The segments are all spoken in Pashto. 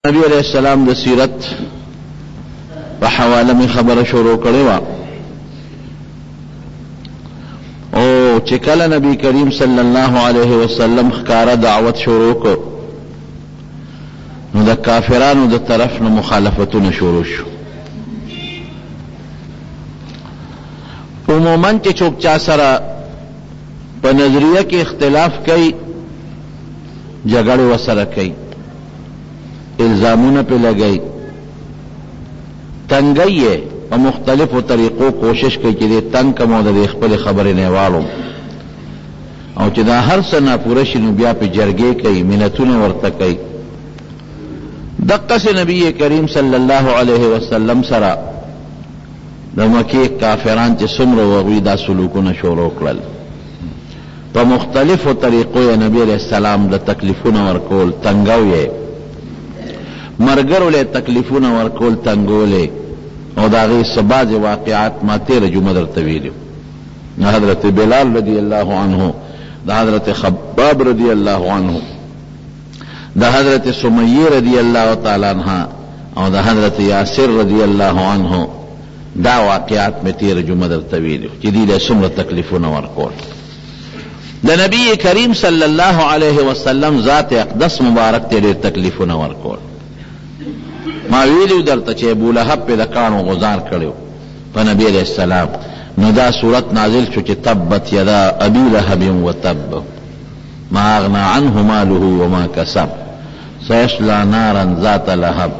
نبی علیه السلام د سیرت په حواله می خبره شروع کړې وه او چې کله نبی کریم صلی الله علیه وسلم ښکاره دعوت شروع کړ نو د کافرانو د طرف نه مخالفتونه شروع شو. عموما چې څوک چا سره په نظریه کې اختلاف کوي، جګړې ورسره کوي، الزامونه پرې لګوي، تنګوي یې، په مختلفو طریقو کوشش کوي چې دی تنګ کړم او د دې خپلې خبرې نه یې واړوم او چې دا هر څه ناپوره شي نو بیا پرې جرګې کوي، منتونه ورته کوي. دقسې نبي کریم صلی الله علیه وسلم سره د مکې کافران چې څومره وو هغوی دا سلوکونه شروع کړل. په مختلفو طریقو یې نبی علیه السلام له تکلیفونه ورکول، تنګو یې، مرګرو له تکلیفونه ورکول، تنګول یې او د هغې څه بعضې واقعات ما تېره جمعه درته ویلي وو. د حضرت بلال رضی الله عنه، د حضرت خباب رضی الله عنه، د حضرت سمیې رضی الله تعالی عنها او د حضرت یاسر رضی الله عنه دا واقعات مې تېره جمعه درته ویلي وو چې دوی له څومره تکلیفونه ورکول. د نبی کریم صلی الله علیه وسلم ذات اقدس مبارک ته ډېر تکلیفونه ورکول. ما ویلي وو درته چې ابو لهب پرې د کاڼو غوزار کړی و په نبی علیه السلام، نو دا سورت نازل شو چې تبت یدا ابي لهب وتب ما اغنی عنه ماله وما کسب سیصلی نارا ذات لهب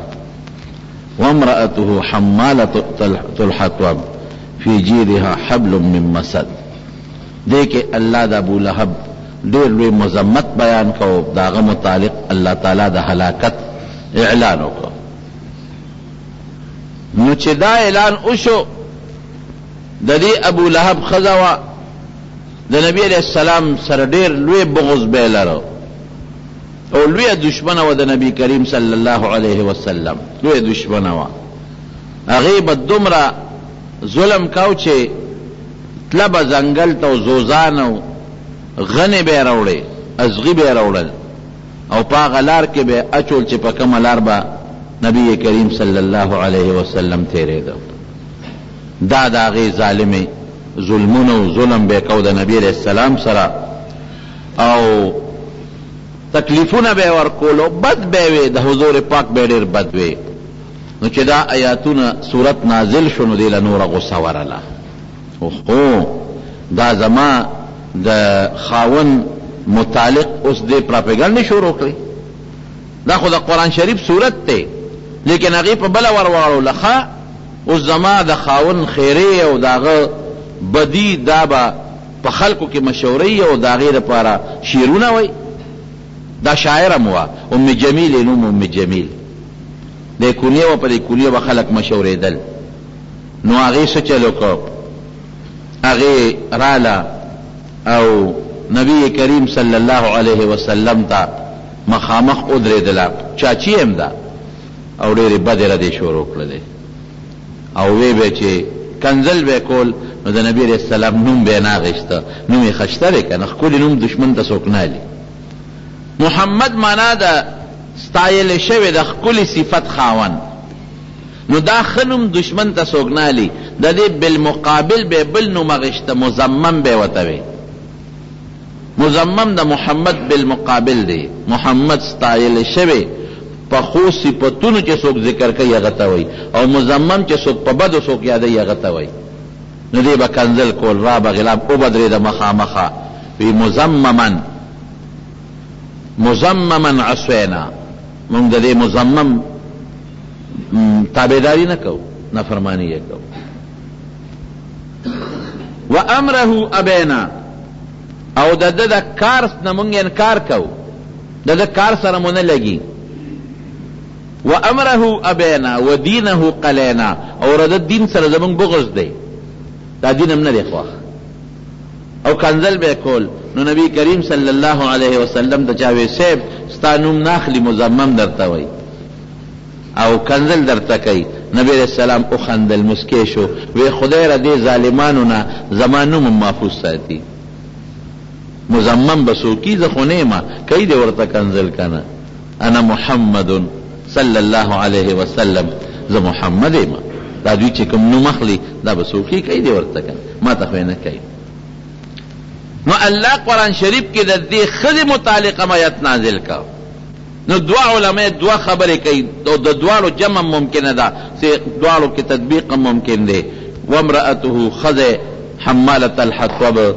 وامرأته حمالة الحطب فی جیدها حبل من مسد. دې کې الله د ابو لهب ډېر لوی مذمت بیان کړ او د هغه متعلق الله تعالی د هلاکت اعلان وکړ. نو چې دا اعلان وشو، د دې ابو لهب ښځه وه، د نبي علیه السلام سره ډېر لوی بغض به یې لره او لویه دښمنه وه د نبي کریم صلی الله علیه وسلم، لویه دښمنه وه. هغې به دومره ظلم کاو چې تله به ځنګل ته او زوزان او غنې به یې راوړې، ازغي به یې راوړل او په هغه لار کې به یې اچول چې په کومه لار به نبي کریم صلی الله علیه وسلم تېرېده. دا د هغې ظالمې ظلمونه او ظلم به یې کاو د نبي علیه السلام سره او تکلیفونه به یې ورکول او بد به یې وې، د حضور پاک به یې ډېر بد وې. نو چې دا ایاتونه سورت نازل شو نو دې له نوره غوسه ورله، اوهو دا زما د خاوند متعلق اوس دې پراپیګنډې شروع کړې، دا خو د قرآن شریف سورت دی لیکن هغې په بله ور واړوله، ښه اوس زما د خاوند ښېرې او د هغه بدي دا به په خلکو کې مشهوروي او د هغې لپاره شعرونه وایي. دا شاعره هم وه، ام جمیل یې نوم، ام جمیل د کونیه وه، په دې کونیه به خلک مشهورېدل. نو هغې څه چل وکړ، هغې راله او نبی کریم صلی الله علیه وسلم ته مخامخ ودرېدله، چاچي یې هم ده، او ډېرې بدې ردې شروع کړلې او وی به چې کنځل به کول، نو د نبی علیه السلام نوم به یې نه اخیسته، نوم یې خشته دی که نه، ښکلي نوم دښمن ته څوک نه اخلي. محمد معنا د ستایل شوی، د ښکلي صفت خاوند، نو دا ښه نوم دښمن ته څوک نه اخلي، د دې بالمقابل به یې بل نوم اخیسته، مذمم به یې ورته وی. مذمم د محمد بالمقابل دی، محمد ستایل شوی، په ښو صفتونو چې څوک ذکر کوي هغه ته وایي، او مذمم چې څوک په بدو څوک یادوي هغه ته وایي. نو دې به کنځل کول، را به غلام وبدرېده مخامخه، وی مذمما مذمما عصینا، مونږ د دې مذمم تابعداري نه کوو، نافرماني یې کوو. وامره ابینا، او د ده د کار نه مونږ انکار کوو، د ده کار سره مو نه لګي. وامره ابینا ودینه قلینا، او د ده دین سره زمونږ بغض دی، دا دین هم نه دی خوښ. او کنځل به یې کول. نو نبی کریم صلی الله علیه وسلم ته چا وی صیب ستا نوم نه اخلي مذمم درته وایي او کنځل درته کوي، نبی علیه السلام وخندل، مسکی شو، وی خدای را دې ظالمانو نه زما نوم هم محفوظ ساتي. مذمم به څوک وي، زه خو نه یم، کوي دې ورته کنځل که نه، انا محمد صلی الله علیه وسلم، زه محمد یم. دا دوی چې کوم نوم اخلي دا به څوک یې کوي دی ورته که ما ته خو یې نه کوي. نو الله قرآن شریف کې د دې ښځې متعلق هم آیت نازل کړ. نو دوه علماء دوه خبرې کوي او د دواړو جمع هم ممکنه ده چې دواړو کې تطبیق هم ممکن دی. وامرأته ښځه حمالة الحطب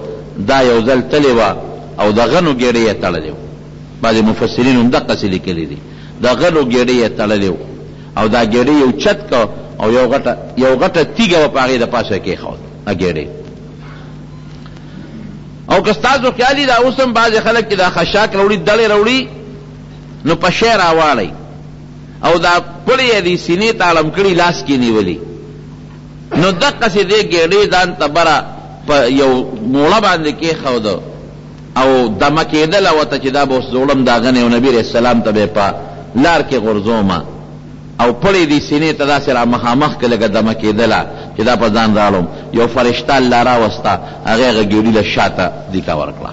دا یو ځل تلې وه او د غنو ګېډۍ یې تړلې وه. بعضې مفسرینو هم دقسې لیکلي دي، د غنو ګېډۍ یې تړلې وه او دا ګېډۍ یې اوچت کړ او یو غټه یو غټه تیږه وه په هغې د پاسه یې کېښوده ګېډۍ. او که ستاسو خیال وي دا اوس هم بعضې خلک چې دا خشاک راوړي دړې راوړي نو په شی راواړوي او دا پړی یې دې سینې ته اړم کړي لاس کې نیولي نو دقسې دې ګېډۍ ځان ته بره په یو موړه باندې کېښوده او دمه کېدله ورته چې دا به اوس زوړم دا غنی او نبي علیه السلام ته به یې په لار کې غورځوم او پړی دې سینې ته داسې را مخامخ کړ لکه دمه کېدله چې دا په ځان راړوم، یو فرشته الله راوسته هغې هغه ګېډي له شاته دیکه ورکړه،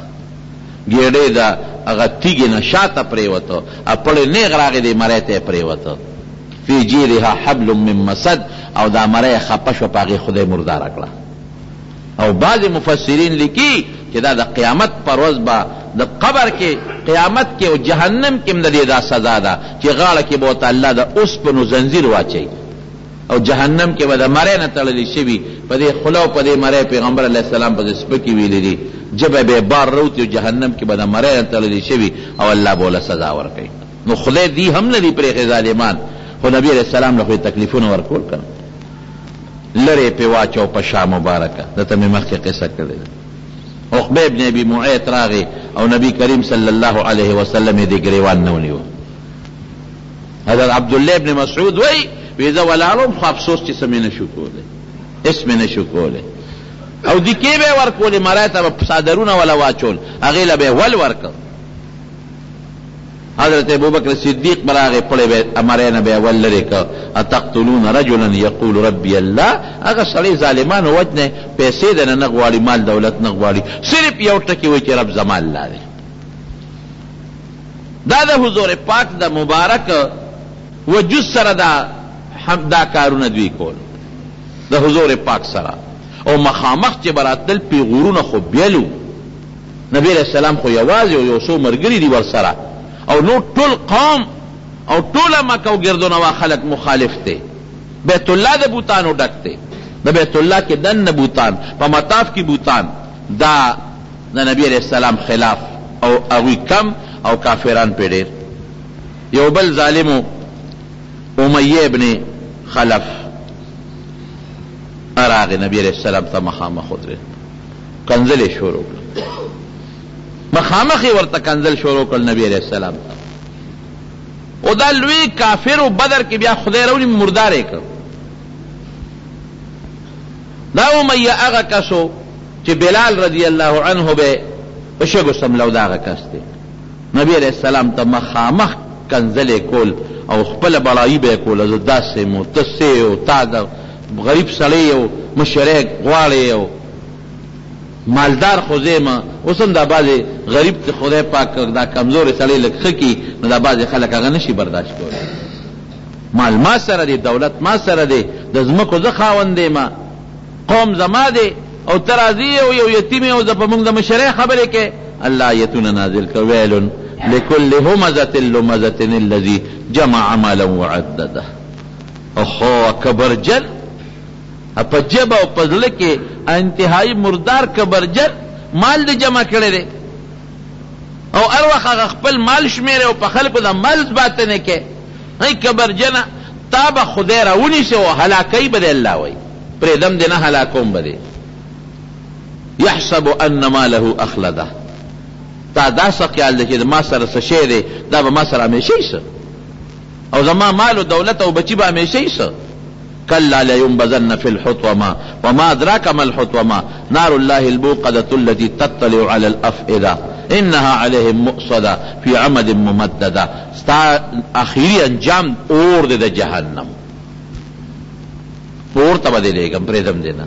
ګېډۍ د هغه تیږې نه شاته پرېوته او پړی نېغ راغی دې مرۍ ته یې پرېوته، فی جیدها حبل من مسد، او دا مرۍ خپه شوه په هغې خدای مرداره کړه. او بعضې مفسرین لیکي چې دا د قیامت پر ورځ به د قبر کې، قیامت کې او جهنم کې هم د دې دا سزا ده چې غاړه کې به ورته الله د اوسپنو زنځیر واچوي او جهنم کې به د مرۍ نه تړلی شوي په دې خوله او په دې مرۍ پیغمبر علیه السلام پسې سپکې ویلي دي، ژبه به یې بار راوتي او جهنم کې به د مرۍ نه تړلی شوي او الله به ورله سزا ورکوي. نو خدای دي هم نه دي پرېښې ظالمان، خو نبي علیه السلام له خو یې تکلیفونه ورکول که نه؟ لرې پې واچو په شا مبارکه، درته مې مخکې قصه کړې ده. عقبه ابن ابي معيط راغی او نبي کريم صلی الله علیه وسلم یې د ګرېوان نه ونیو. حضرت عبدالله ابن مسعود وایي، وی زه ولاړ وم خو افسوس چې څه مې نه شو کولی، هېڅ مې نه شو کولی. او دیکې به یې ورکولې، مرۍ ته به څادرونه وله واچول، هغې له به یې ول ورکړ. حضرت ابوبکر صدیق به راغی پړی به امری نه به اول لرې کړ، اتقتلون رجلا یقول ربی الله، هغه سړی ظالمانو وژنئ، پیسې درنه نه غواړي، مال دولت نه غواړي، صرف یو ټکی وایي چې رب زما الله دی. دا د حضور پاک د مبارک وجود سره دا دا کارونه دوی کول د حضور پاک سره او مخامخ چې به راتلل پیغورونه خو بیل وو. نبی علیه السلام خو یوازې او یو څو ملګري دي ورسره او نور ټول قوم او ټوله مکه او ګردونوا خلک مخالف دی. بیت الله د بوتانو ډک دی، د بیت الله کې دننه بوتان، په مطاف کې بوتان، دا د نبی علیه السلام خلاف او هغوی کم او کافران پرې ډېر. یو بل ظالم و امیه ابن خلف راغی نبی علیه السلام ته مخامخ ودرېد. کنځل یې شروع کړل، مخامخ یې ورته کنځل شروع کړل نبی علیه السلام ته. او دا لوی کافر و بدر کې بیا خدای راونی مردار یې کړ. دا امیه هغه کس و چې بلال رضی الله عنه به په شګو څملو، دا هغه کس دی. نبی علیه السلام ته مخامخ کنځل یې کول او خپله بړایي به یې کوله، زه داسې یم او ته څه یې او تا د غریب سړی یې او مشری غواړې او مالدار خو زه یم. اوس هم دا بعضې غریب چې خدای پاک دا کمزوری سړی لږ ښه کړي نو دا بعضې خلک هغه نه شي برداشت کولی. مال ما سره دی، دولت ما سره دی، د ځمکو زه خاوند یم، قوم زما دی او ته راځې او یو یتیم یې او په موږ د مشرۍ خبرې کوې. الله آیتونه نازل کړل، ویل لکل همزة لمزة الذي جمع مالا وعدده. اوهو کبرجن په ژبه او په زړه کې انتهايي مردار کبرجن مال دې جمع کړی دی او هر وخت هغه خپل مال شمېرې او په خلکو د مال زباتنې کوي. ای کبرجنه تا به خدای راونیسي او هلاکوي به دې الله وایي پرېږدم دې نه هلاکوم به دې. یحسب ان ماله اخلده تا دا څه خیال دی چې ما سره څه شی دی دا به ما سره همېشه وي څه او زما مال و دولت او بچي به همېشه وي څه؟ کلا لینبذن فی الحطمة وما ادراک ما الحطمة نار الله الموقدة التي تطلع علی الافئدة انها علیهم مؤصدة فی عمد ممددة ستا اخیري انجام اور دی د جهنم اور ته به دې لېږم پرېږدم دې نه.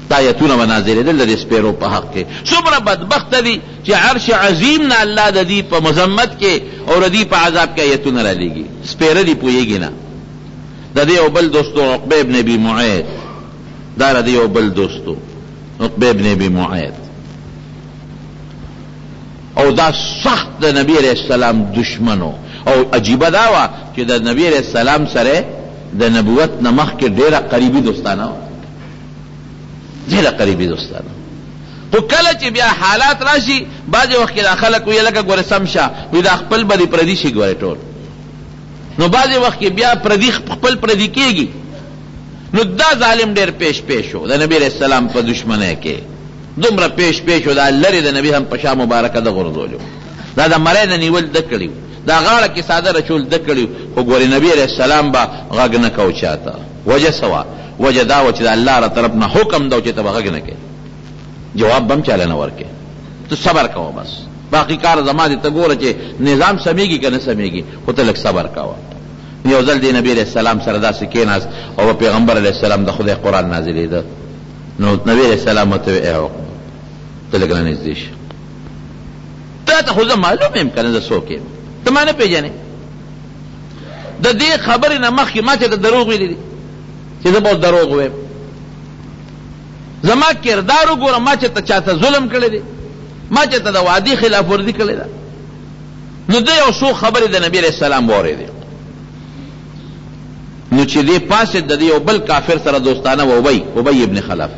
دا آیتونه به نازلېدل د دې سپېرو په حق کې. څومره بدبخته دي چې عرش عظیم نه الله د دوی په مذمت کې او د دوی په عذاب کې آیتونه رالېږي. سپېره دي پوهېږي نه. د دې یو بل دوست و عقبه ابن ابي معیط، دا د دې یو بل دوست و عقبه ابن ابي معیط، او دا سخت د نبی علیه السلام دشمن و. او عجیبه دا وه چې د نبی علیه السلام سره د نبوت نه مخکې ډېره قریبي دوستانه وه، ډېره قریبي دوستانه. خو کله چې بیا حالات راشي، بعضې وخت کې دا خلک وایي لکه ګورې سم شه، وایي دا خپل به دې پردي شي ګورې ټول. نو بعضې وخت کې بیا پردي خپل پردي کېږي. نو دا ظالم ډېر پیش پیش و د نبي علیه السلام په دښمنۍ کې، دومره پیش پیش و، دا لرې د نبي هم په شا مبارکه ده غورځولی و، دا د مرۍ نه نیول ده کړي وو، دا غاړه کې څادر اچول ده کړي وو، خو ګورې نبي علیه السلام به غږ نه کاوه چاته. وجه څه وه؟ وجه دا وه چې د الله له طرف نه حکم ده چې ته به غږ نه کوې، جواب به هم چاله نه ورکوې، ته صبر کوه بس، باقي کار زما دی، ته ګوره چې نظام سمېږي که نه سمېږي، خو ته لږ صبر کوه. یو ځل دی نبی علیه السلام سره داسې کېناست او په پیغمبر علیه السلام د خدای قرآن نازلېده، نو نبی علیه السلام ورته وویل، ای عقبه ته لږ رانږدې شه، تا ته خو زه معلوم یم که نه زه څوک یم، ته ما نه پېژنې. د دې خبرې نه مخکې ما چېرته دروغ ویلي دي چې زه به اوس دروغ ووایم؟ زما کردار وګوره، ما چېرته چاته ظلم کړی دی؟ ما چېرته د وعدې خلاف ورزي کړې ده؟ نو ده یو څو خبرې د نبي علیه السلام واورېدې. نو چې دی پاڅېد، د دې یو بل کافر سره دوستانه وه، ابی، ابی ابن خلف،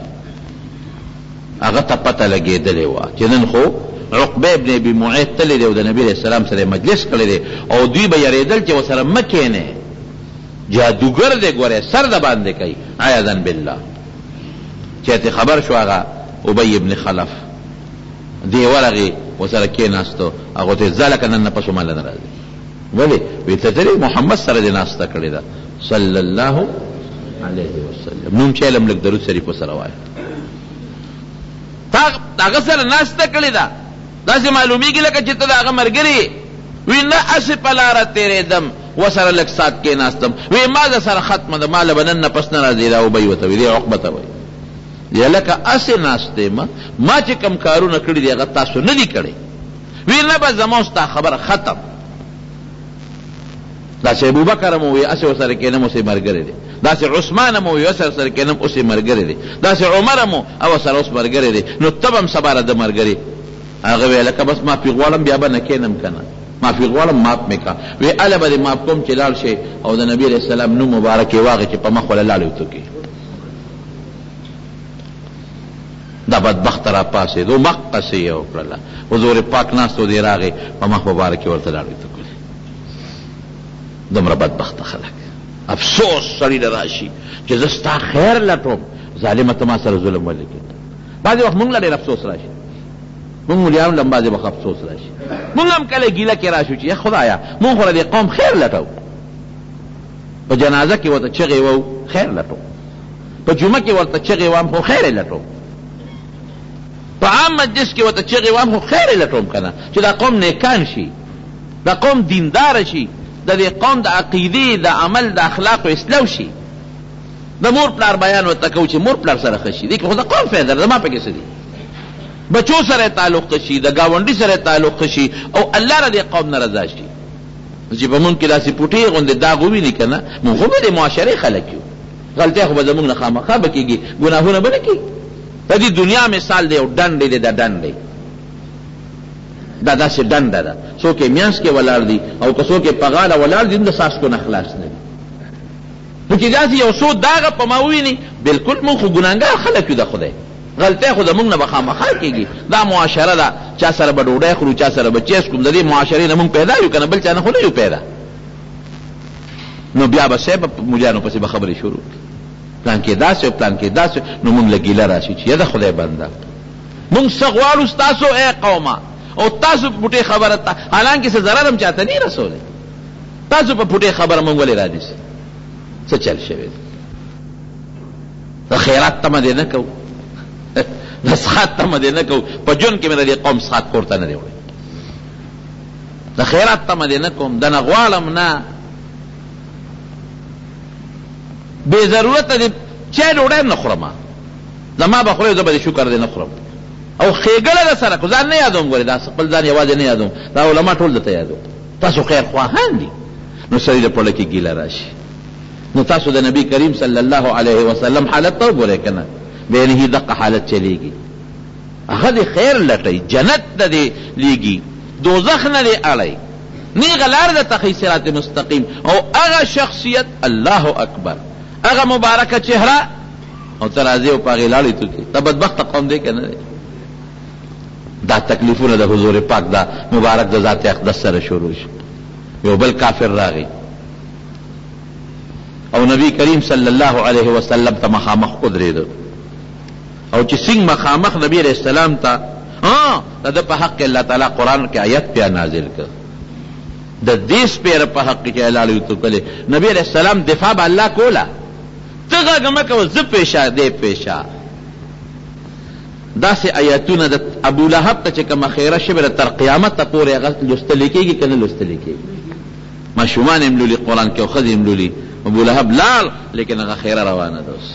هغه ته پته لګېدلې وه چې نن خو عقبه ابن ابي معیط تللی دی او د نبي علیه السلام سره یې مجلس کړی دی، او دوی به یرېدل چې ورسره مه کښېنئ، جادوګر دی، ګوره سر دباندې کوي، عیاذا بالله. چې ترې خبر شو هغه ابی ابن خلف دی ورغی ورسره کېناستو، هغه ورته ویل ځه لکه نن نه پس ماله نه راځې. ولې؟ وی ته تللی محمد سره دې ناسته کړې ده صلی الله علیه وسلم. نوم چای لم لږ درود شریف ورسره وایه. تا هغه سره ناسته کړې ده، داسې معلومیږي لکه چې ته د هغه ملګری یې. وی نه، هسې په لاره تېرېدم ورسره لږ ساعت کېناستم، وی ما د سره ختمه ده، ما له به نن نه پس نه راځې. دا ابی ورته وي، دې عقبه ته وایي، هلکه هسې ناست یم، ما چې کوم کارونه کړي دي هغه تاسو نه دي کړي. وی نه، بس زما او ستا خبره ختم. داسې ابوبکر هم ووی هسې ورسره کېنم اوس یې ملګری دی، داسې عثمان هم ووی هسې ورسره کېنم اوس یې ملګری دی، داسې عمر هم و او ورسره اوس ملګری دی، نو ته به هم سبا د ده ملګری. هغه وی لکه بس معافي غواړم بیا به نه کېنم که نه، معافي غواړم معاف مې کړه. وی هله به دې معاف کوم چې لاړ شې او د نبي علیه السلام نوم مبارک یې واخلې چې په مخ وله لاړې وتوکې. دا بدبخته راپاڅېد او مقصې یې وکړله، حضور پاک ناست و، دی راغی په مخ مبارک یې ورته لاړې وتوکلې. دومره بدبخته خلک، افسوس سړي له راشي چې زه ستا خیر لټوم، ظالمه ته ما سره ظلم ولې کوې؟ بعضې وخت مونږ له ډېر افسوس راشي، مونږ مليانو له هم بعضې وخت افسوس راشي، مونږ هم کله ګیله کې راشو چې خدایه مونږ خو د دې قوم خیر لټوو، په جنازه کې ورته چغې وو خیر لټوو، په جمعه کې ورته چغې وام خو خیر یې لټوم، په عام مجلس کې ورته چغې وام خو خیر یې لټوم که نه چې دا قوم نیکان شي، دا قوم دیندار شي، د دې قوم د عقیدې، د عمل، د اخلاقو اصلاح وشي. د مور پلار بیان ورته کوو چې مور پلار سره ښه شي، دې کې خو د قوم فایده ده، زما پکې څه دي؟ بچو سره تعلق ښه شي، د ګاونډي سره تعلق ښه شي او الله له دې قوم نه رضا شي. نو چې په مونږ کې داسې پوټې غوندې داغ وویني که نه، مونږ خو به د معاشرې خلک یو، غلطۍ خو به زمونږ نه خامخا به کېږي، ګناهونه به نه کېږي. د دې دنیا مثال دی یو ډنډ دی، دا ډنډ دی، دا داسې ډنډه ده، څوک یې مینځ کې ولاړ دي او که څوک یې په غاړه ولاړ دي هم د څاڅکو نه خلاص نه دي. نو چې داسې یو څو داغه په ما وویني، بلکل مونږ خو ګناهګار خلک یو د خدای، غلطۍ خو زمونږ نه به خامخا کېږي. دا معاشره ده، چا سره به ډوډۍ خورو، چا سره به چای څکو، د دې معاشرې نه مونږ پیدا یو که نه، بل چا نه خو نه یو پیدا. نو بیا به صاحب په ملیانو پسې به خبرې شروع کړي، پلانکی داسې او پلانکی داسې. نو مونږ له ګیله راشي چې یده خدای بنده، مونږ څه غواړو ستاسو ای قومه، او تاسو په پوټې خبره ته، حالانکه څه ضرر هم چاته نه رسولی، تاسو په پوټې خبره مونږ ولې رانیسئ؟ څه چل شوی دی؟ د خیرات تمه دې نه کوو، د څښاک تمه دې نه کوو. په ژوند کې مې د دې قوم څښاک کور ته نه دی وړی. د خیرات تمه دې نه کوم، د نه غواړم نه، بې ضرورته دې چای ډوډۍ هم نه خورم. زما به خورې زه به دې شکر دې نه خورم او ښېګړه ده سره خو ځان نه یادوم ګورې دا خپل ځان یوازې نه یادوم دا علما ټول درته یادوم تاسو خیر خواهان دي نو سړي د پړه کې ګیله راشي نو تاسو د نبی کریم صلی الله علیه وسلم حالت ته وګورئ که نه بیا دقه حالت چلیږي هغه دې خیر لټوي جنت ته دې لیږي دوزخ نه دې اړوي نیغه لار درته ښیي صراط مستقیم او هغه شخصیت الله اکبر هغه مبارکه چهره او ته راځې او په هغې لاړې توکې دا بدبخته قوم دی که نه دی؟ دا تکلیفونه د حضور پاک دا مبارک د ذات اقدس سره شروع شو. یو بل کافر راغی او نبی کریم صلی الله علیه وسلم ته مخامخ ودرېده او چې څنګه مخامخ نبی علیه السلام ته د ده په حق کې الله تعالی قرآن کې آیت بیا نازل کړ. د دې سپېره په حق کې چې لاړې وتوکلې نبی علیه السلام دفاع به الله کوله. ته غږ مه کوه ځه پېشه دی پېشه. داسې ایتونه د ابو لهب ته چې کومه خیره شوې ده تر قیامته پورې هغه لوستل کېږي که نه لوستل کېږي؟ ماشومان یې هم لولي قرآن کې او ښځې هم لولي. ابو لهب لاړ لیکن هغه خیره روانه ده اوس.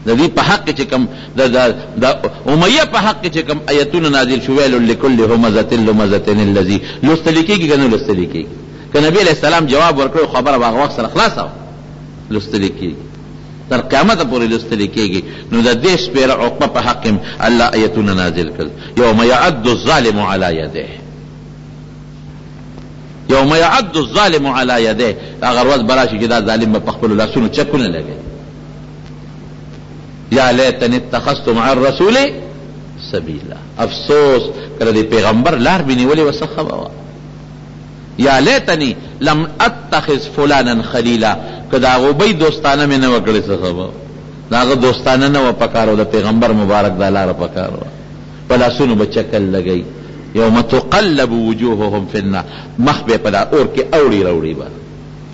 د دې په حق کې چې کوم د د امیه په حق کې چې کوم ایتونه نازل شو ویل لکل همزة لمزة الذي لوستل کېږي که نه لوستل کېږي؟ که نبي علیه السلام جواب ورکړی خبره به هغه وخت سره خلاصه وه. لوستل کېږي تر قیامته پورې لوستل کېږي. نو د دې سپېره عقبه په حق هم الله ایتونه نازل کړل، یوم یعض الظالم علی یدیه، یوم یعض الظالم علی یدیه، هغه ورځ به راشي چې دا ظالم به په خپلو لاسونو چکونه لګوي. یا لیتنی اتخذت مع الرسول سبیلا، افسوس که د دې پیغمبر لار مې نیولې وه څه ښه به وه. یا لیتنی لم اتخذ فلانا خلیلا، که د هغه ابی دوستانه مې نه وه کړې څه ښه به وه. د هغه دوستانه نه وه پکار او د پیغمبر مبارک دا لاره پکار وه. په لاسونو به چکل لګوي. یوم تقلب وجوههم فی النار، مخ به یې په دا اور کې اوړي راوړي به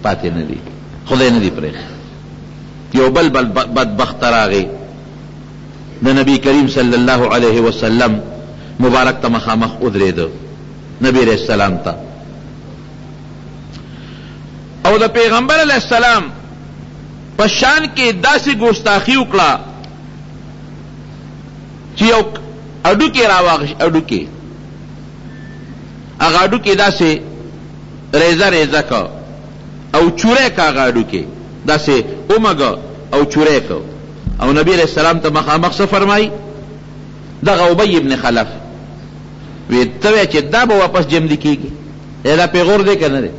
پاتې نه دي، خدای نه دي پرېښی. یو بل بدبخت راغی د نبی کریم صلی الله علیه وسلم مبارک ته مخامخ ودرېده. نبی علیه السلام ته او د پیغمبر علیه السلام په شان کې داسې ګوستاخي وکړه چې یو هډوکی راواغش، هډوکی هغه هډوکی داسې ریزه ریزه که او چوری که، هغه هډوکی داسې ومږه او چوری که او نبی علیه السلام ته مخامخ څه فرمایي؟ دغه ابی ابن خلف وی ته وای چې دا به واپس جمدي کیږي، دا پیغور دی که نه دی؟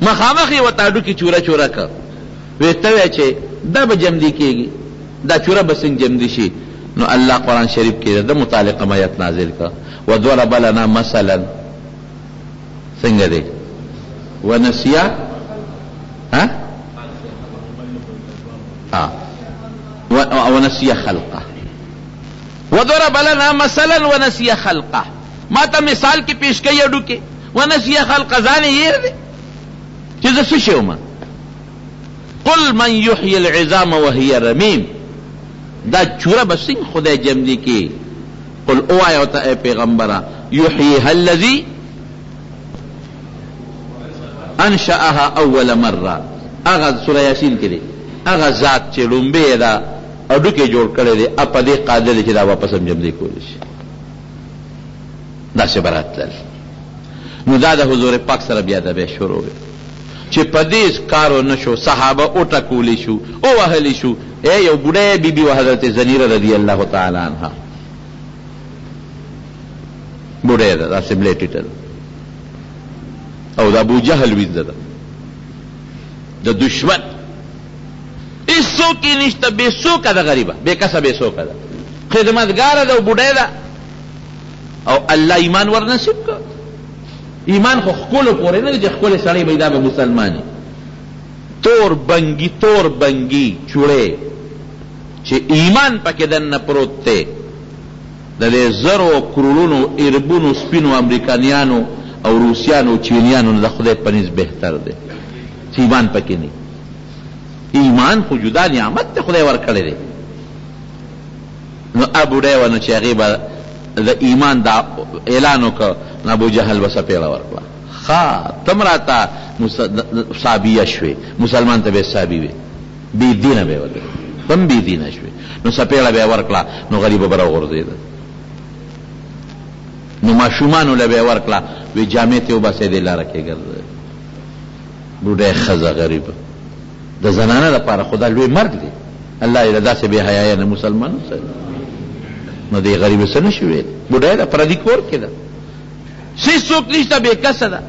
مخامخ یې ورته هډوکي چوره چوره کړ، وی ته وای چې دا به جمدي کیږي، دا چوره به څنګه جمدي شي؟ نو الله قرآن شریف کې د ده متعلق هم آیت نازل کړ، وضرب لنا مثلا، څنګه دی؟ ونسیا ها ونسي خلقه، وضرب لنا مثلا ونسي خلقه، ما ته مثال کې پیش کوي هډوکې، ونسي خلقه، ځان یې هېر دی چې زه څه شی وم. قل من یحیی العظام وهي رمیم، دا چوره به څنګه خدای جمدي کړي؟ قل ووایه ورته ای پیغمبره، یحییها الذي انشأها اول مره، هغه سوره یاسین کې دی، هغه ذات چې ړومبی یې دا هډوکی جوړ کړی دی، هغه په دې قادر دی چې دا واپس هم ژوندی کولی شي. داسې به راتلل. نو دا د حضور پاک سره بیا ادبی شروع وي چې په دې کار ونه شو، صحابه وټکول شو، ووهل شو. ای یو بوډۍ بي بي وه حضرت زنیره رضی الله تعالی عنها، بوډۍ ده، داسې ملې ټیټه ده او د ابو جهل وینځه ده، د دشمن هیڅوک یې نشته، بې څوکه ده، غریبه بې کسه بې څوکه ده، خدمتګاره ده او بوډۍ ده، او الله ایمان ور نصیب کړ. ایمان خو ښکلو پورې نه دی چې ښکلی سړی به دا به مسلمان وي. تور بنګي، تور بنګي چوړی چې ایمان پکې دننه پروت دی، د دې زرو کروړونو اربونو سپینو امریکانیانو او روسیانو او چینیانو نه د خدای په نزد بهتر دی چې ایمان پکې نه وي. ایمان خو جدا نعمت دی خدای ورکړی دی. نو هغه بوډۍ وه نو چې هغې به د ایمان دا اعلان وکړ نو ابو جهل به څپېړه ورکړه، ښه ته هم راته صابیه شوې، مسلمان ته به یې صابي وې، بې دینه به یې ورته. ته هم بې دینه شوې. نو څپېړه به یې ورکړه نو غریبه به راوغورځېده. نو ماشومانو له به یې ورکړه، وې جامې ترې وباسئ دې لاره کې ګرځوئ. بوډۍ ښځه غریبه د زنانه لپاره خو دا لوی مرګ دی. الله دې له داسې بې حیایۍ نه مسلمان وساتي. نو دې غریبې څه نه شي ویلی، بوډۍ ده، پردي کور کې ده، هېڅوک نشته، بې کسه ده.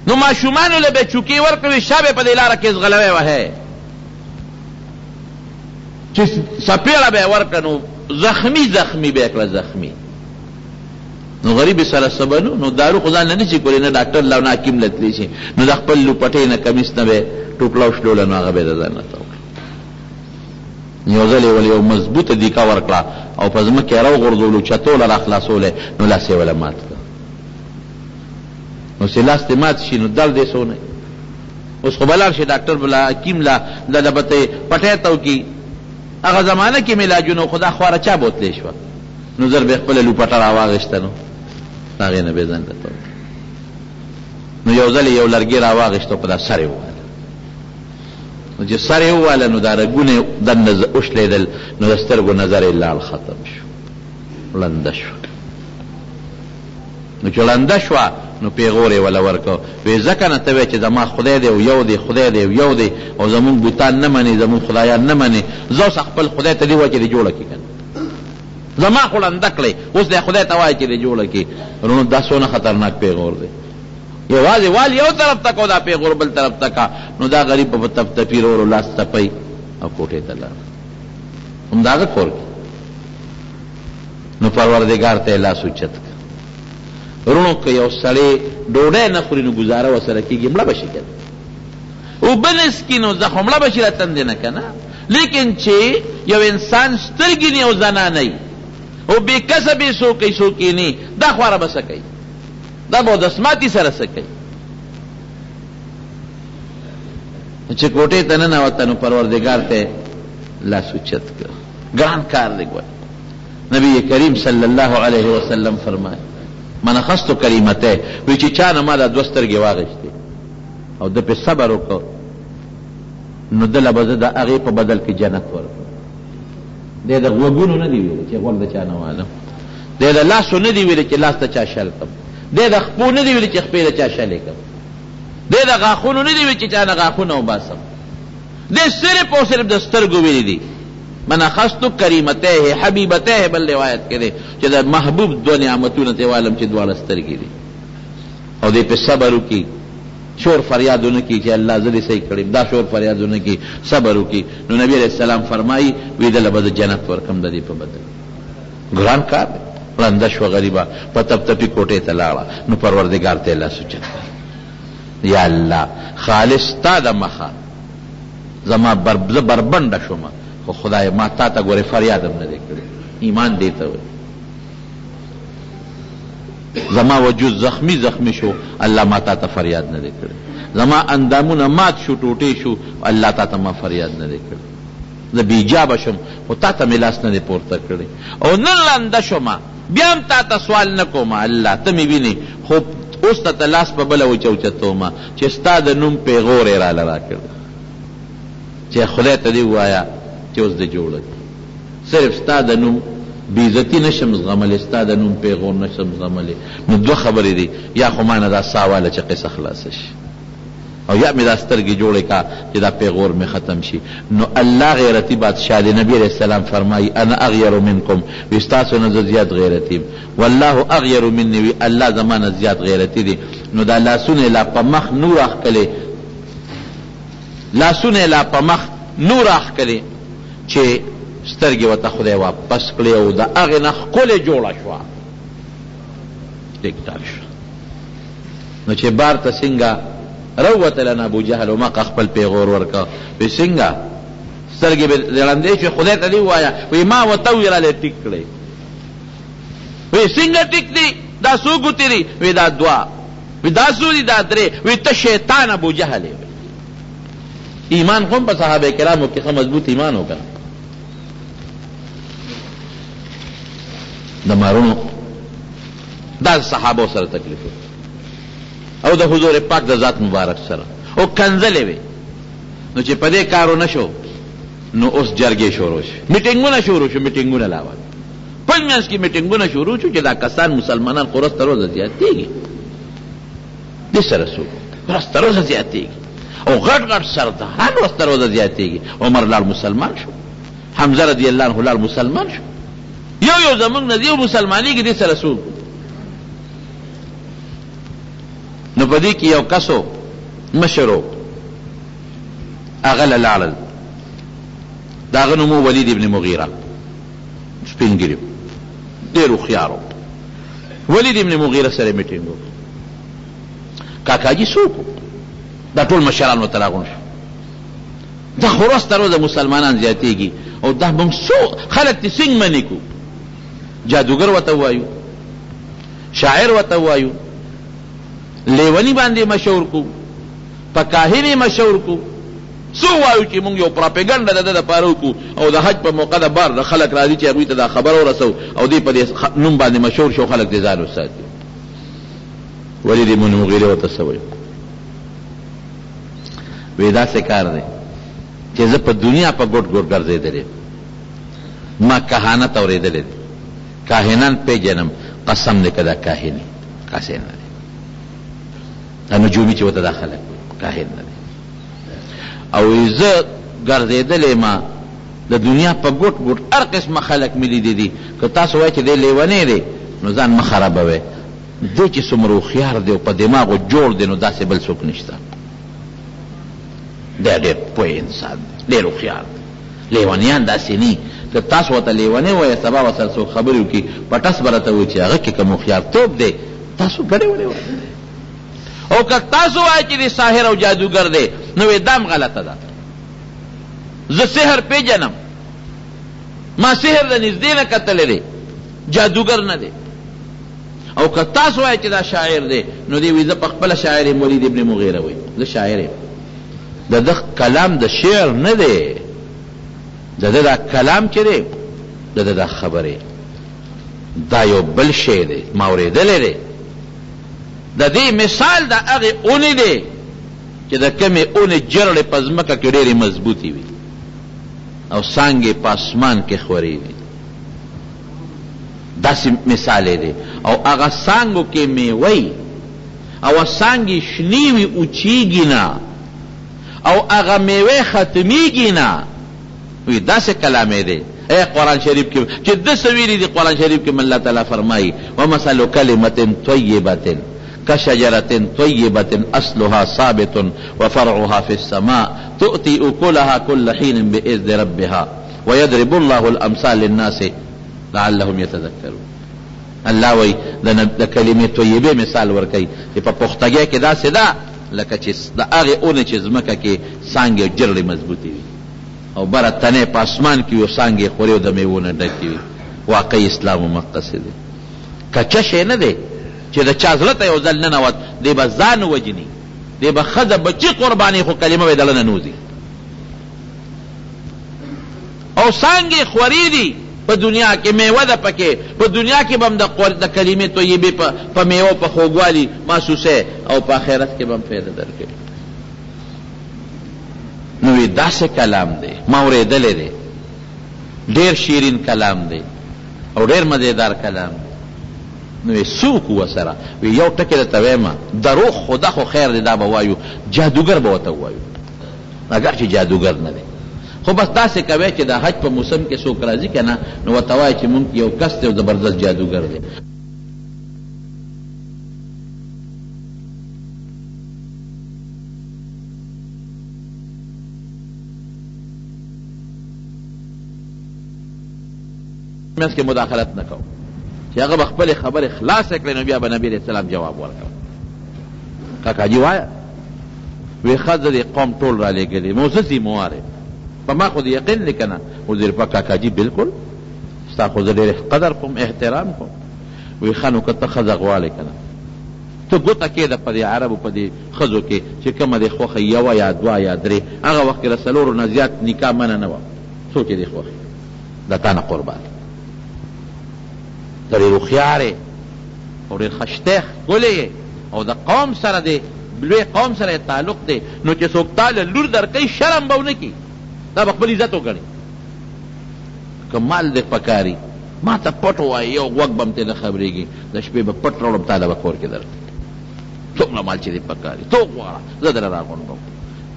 نو ماشومانو له به چوکې ورکړې، شا به په دې لاره کې ځغلوی وهی، چې څپېړه به یې ورکړه نو زخمي زخمي به یې کړه زخمي. نو غریب سره څه به نو دارو خو ځان له نه شي کولی، نه ډاکټر له او نه حکیم له تللی شي. نو د خپل لوپټې نه کمیس نه به ټوکړه وشلوله، نو هغه به یې د ځان نه تاو کړه. یو ځل یې ول یو مضبوطه دیکه ورکړه او په ځمکه یې راوغورځولو، چتو له راخلاصولی، نو لاس یې وله مات کړ. نو چې لاس دې مات شي نو درد یې څونه وي. اوس خو به لاړ شي ډاکټر به لا حکیم لا دله به ته پټی تاو کړي. هغه زمانه کې مې علاجونه وو، خو دا خواره چا بوتلی شوه. نو زر به یې خپله لوپټه راواخیسته، نو د هغې نه به یې ځان له تاو کړ. نو یو ځل یې یو لرګی راواخیست او په دا سر یې وواله. نو چې سر یې وواله نو دا رګونه یې دننه وشلېدل، نو د سترګو نظر یې لاړ، ختم شو، ړنده شوه. نو چې ړنده شوه نو پېغور یې وله ورکړ، وې ځه کنه ته وایې چې زما خدای دی او یو دی، خدای دی او یو دی او زموږ بتان نه منې، زموږ خدایان نه منې، ځه اوس خپل خدای ته دې ووایه چې دې جوړه کړي کنه زما خو ړنده کړې، اوس دې خدای ته وایه چې دې جوړه کړي. وروڼو دا څونه خطرناک پېغور دی، یوازې وال یو طرف ته که او دا پېغور بل طرف ته که. نو دا غریب به په تپ تپي ورو ورو لاس تپوي او کوټې ته لاړ، همداغه کور کې. نو پروردګار ته یې لاس اوچت کړ. وروڼو که یو سړی ډوډۍ نه خوري نو ګوزاره ورسره کېږي، مړه به شي که نه، اوبه نه څکي نو ځه خو مړه به شي له تندې نه که نه. لیکن چې یو انسان سترګې نی او زنانه وي او بې کسه بې څوک وي څوک یې نی، دا خواره به څه کوي؟ دا به اودس ماتي سره څه کوي؟ نو چې کوټې ته ننوته نو پروردګار ته لاس اوچت کړ. ګران کار دی ګوره. نبی کریم صلی الله علیه وسلم فرمایي من اخذت کریمته، وی چې چا نه ما دا دوه سترګې واخیستې او ده پرې صبر وکړ نو ده له به زه د هغې په بدل کې جنت ورکړم. دی د غوږونو نه دی ویلي چې غوږ د چا نه والم، دی د لاسو نه دی ویلي چې لاس د چا شل کړم، دی د خپو نه دی ویلي چې خپې د چا شلې کړم، دی د غاښونو نه دی ویلي چې چا نه غاښونه وباسم، دی صرف او صرف د سترګو ویلي دي. من اخذت کریمتیه حبیبتیه، بل روایت کې دی چې د محبوب دوه نعمتونه ترې والم چې دواړه سترګې دي. او دی پرې صبر وکړي، شور فریاد ونه کړي چې الله زه دې صحیح کړم، دا شور فریاد ونه کړي، صبر وکړي. نو نبی علیه السلام فرمایي وي ده له به زه جنت ورکړم د دې په بدل. ګران کار دی. ړنده شوه غریبه، په تپ تپي کوټې ته لاړه، نو پروردګار ته یې لاس اوچت کړ، یا الله خالص ستا د مخه زما بر زه بربنډه شوم، خو خدایه ما تاته ګورې فریاد هم نه دی کړی. ایمان دې ته وایي. زما وجود زخمی زخمی شو، الله ما تاته فریاد نه دی کړی. زما اندامونه مات شو، ټوټې شو، الله تاته ما فریاد نه دی کړی. زه بې حجابه شوم، خو تاته مې لاس نه دی پورته کړی. او نن ړنده شوم، بیا هم تاته سوال نه کوم، الله ته مې وینې، خو اوس تاته لاس په بله وچه اوچتوم چې ستا د نوم پیغور یې راله راکړی، چې خدای ته دې ووایه چې اوس دې جوړه کړي. صرف ستا د نوم بې عزتي نه شم زغملی، ستا د نوم پیغور نه شم زغملی. نو دوه خبرې دي، یا خو مانه دا ساه واله چې قصه خلاصه شي، او یا مې دا سترګې جوړې کا چې دا پیغور مې ختم شي. نو الله غیرتي بادشاه دی. نبی علیه السلام فرمایي انا اغیر منکم، وي ستاسو نه زه زیات غیرتي یم، والله اغیر مني، وي الله زما نه زیات غیرتي دی. نو دا لاسونه یې لا په مخ نو راښکلې، لاسونه یې لا په مخ نو راښکلې چې سترګې ورته خدای واپس کړې او د هغې نه ښکلې جوړه شوه، ټیک ټاک شوه. نو چې بار ته څنګه راووتله نو ابوجهل هماغه خپل پیغور ورکړ، وی څنګه سترګې به دې ړندې شوې، خدای ته دې ووایه. وی ما ورته وویل راله ټیک کړې. وی څنګه ټیک دي، دا څو ګوتې دي؟ وی دا دوه. وی دا څو دي؟ دا درې. وی ته شیطان ابوجهل یې. ایمان خو هم په صحابه کرامو کې ښه مضبوط ایمان و کنه. د مارونو دا صحابو سره تکلیف او د حضور پاک د ذات مبارک سره او کنځلې وې. نو چې په دې کار ونه شو نو اوس جرګې شروع شوې، میټنګونه شروع شو، میټنګونه لا وه خپل منځ کې میټنګونه شروع شو چې دا کسان مسلمانان خو ورځ تر ورځه زیاتېږي، دې سره څوک ورځ تر ورځه زیاتېږي او غټ غټ سرداران ورځ تر ورځه زیاتېږي. عمر لاړ مسلمان شو، حمزه رضی الله عنه لاړ مسلمان شو، یو یو زمونږ نه یو مسلمانېږي، دې سره څوک؟ نو په دې کې یو کس و، مشر و، هغه له لاړل، د هغه نوم و ولید ابن مغیره، سپین ږیری و، ډېر هوښیار و. ولید ابن مغیره سره میټینګ وکړ. کاکاجي څوک و؟ دا ټول مشران ورته راغونډ شو. دا خو ورځ تر ورځه مسلمانان زیاتېږي او دا موږ څو خلک ترې څنګه منې کړو؟ جادوګر ورته ووایو، شاعر ورته ووایو، لیوني باندې مشهور کو، په کاهن یې مشهور کو، څه ووایو چې موږ یو پراپیګنډه د ده لپاره وکړو او د حج په موقع د بار نه خلک راځي چې هغوی ته دا خبره ورسوو او دی په دې نوم باندې مشهور شي او خلک دې ځان وساتي. ولید بن مغیره ورته څه وایي؟ وی داسې کار دی چې زه په دنیا په ګوټ ګوټ ګرځېدلی، ما کهانت اورېدلی دی، کاهنان پېژنم، قسم دی که دا کاهن وي، کاسین نه دی، دا نجومي چې ورته دا خلک وایي، کاهن نه دی. او زه ګرځېدلی ما د دنیا په ګوټ ګوټ هر قسمه خلک مې لیدي دي، که تاسو وایئ چې دی لیونی دی نو ځان مه خرابوئ، دی چې څومره هوښیار دی او په دماغو جوړ دی نو داسې بل څوک نشته، دی ډېر پوه انسان دی، ډېر هوښیار دی. لیونیان داسې نه، که تاسو ورته لیونی وایئ سبا ورسره څوک خبرې وکړي په ټس به راته ووایي چې هغه کې کوم هوښیارتوب دی تاسو ګډې وډې وایئ. او که تاسو وایئ چې دی ساحر او جادوګر دی نو وایي دا هم غلطه ده، زه سحر پېژنم، ما سحر د نږدې نه کتلی دی، جادوګر نه دی. او که تاسو وایئ چې دا شاعر دی نو دی وایي زه په خپله شاعر یم، ولید ابن مغیره وایي زه شاعر یم. د ده کلام د شعر نه دی، د ده دا کلام چې دی، د ده دا خبرې دا یو بل شی دی، ما اورېدلی دی. د دې مثال د هغې اونې دی چې د کومې اونې جرړې په ځمکه کې ډېرې مضبوطې وي او څانګې په اسمان کې خورې وي، داسې مثال یې دی. او هغه څانګو کې مېوه وي او څانګې شنې وي، وچېږي نه او هغه مېوه ختمېږي نه. وي داسې کلام یې دی. ای قرآن شریف کې چې ده څه ویلي دي، قرآن شریف کې الله تعالی فرمایي ومثل کلمة طیبة کشجرة طیبة اصلها ثابت وفرعها فی السماء تؤتي اکلها کل حین باذن ربها ویضرب الله الامثال للناس لعلهم یتذکرون. الله وایي د کلمې طیبې مثال ورکوي چې په پختګۍ کې داسې ده لکه چې د هغې اونې چې ځمکه کې څانګې او جرړې مضبوطې وي او بره تنه په اسمان کې وي او څانګې یې خورې او د مېوو نه ډکې وي. واقعي اسلام همقسې دی، کچه شی نه دی چې د چا زړه ته یو ځل ننوت دی به ځان ووژني، دی به ښځه بچي قربانوي خو کلمه به یې د زړه نه نه وځي. او څانګې خورې دي په دنیا کې، مېوه ده پکې، په دنیا کې به هم د کلمې طیبې په مېوه او په خوږوالي محسوسوې او په آخرت کې به هم فایده درکوي. نو وی داسې کلام دی، ما اورېدلی دی، ډېر شیرین کلام دی او ډېر مزېدار کلام دی. نو یې څه وکړو ورسره؟ وی یو ټکی درته وایم، دروغ خو ده خو خیر دی دا به وایو، جادوګر به ورته ووایو، اګر چې جادوګر نه دی، خو بس داسې کوی چې د حج په موسم کې څوک راځي که نه نو ورته وایه چې مونږ کې یو کس دی او زبردست جادوګر دی. منځ کې مداخلت نه کوو چې هغه به خپلې خبرې خلاصې کړې نو بیا به نبي علیه السلام جواب ورکړ. کاکاجي وایه وی ښځه دې قوم ټول رالېږلي نو زه ذمه وار یم په ما خو دې یقین دی که نه؟ وزیر پاک کاکاجي بلکل ستا خو زه ډېر قدر کوم احترام کوم. وی ښه نو که ته ښځه غواړې که نه ته ګوته کېږده په دې عربو په دې ښځو کې چې کومه دې خوښه وي یوه یا دوه یا درې، هغه وخت کې د څلورو نه زیات نکاح منع نه وه، څو چې دې خوښ وي د تا نه قربان. ته ډېر هوښیار یې او ډېر ښه ښکلی یې او د قوم سره دې لوی قوم سره یې تعلق دی، نو چې څوک تا له لور درکوي شرم به ونه کړي. دا به خپل عزت وګڼي. که مال دې پکاري ما ته پټ ووایه، یو غوږ به هم ترې نه خبرېږي، د شپې به پټ راوړم تا له به کور کې درکړم. څومره مال چې دې پکاري ته وغواړه، زه درله راغونډوم.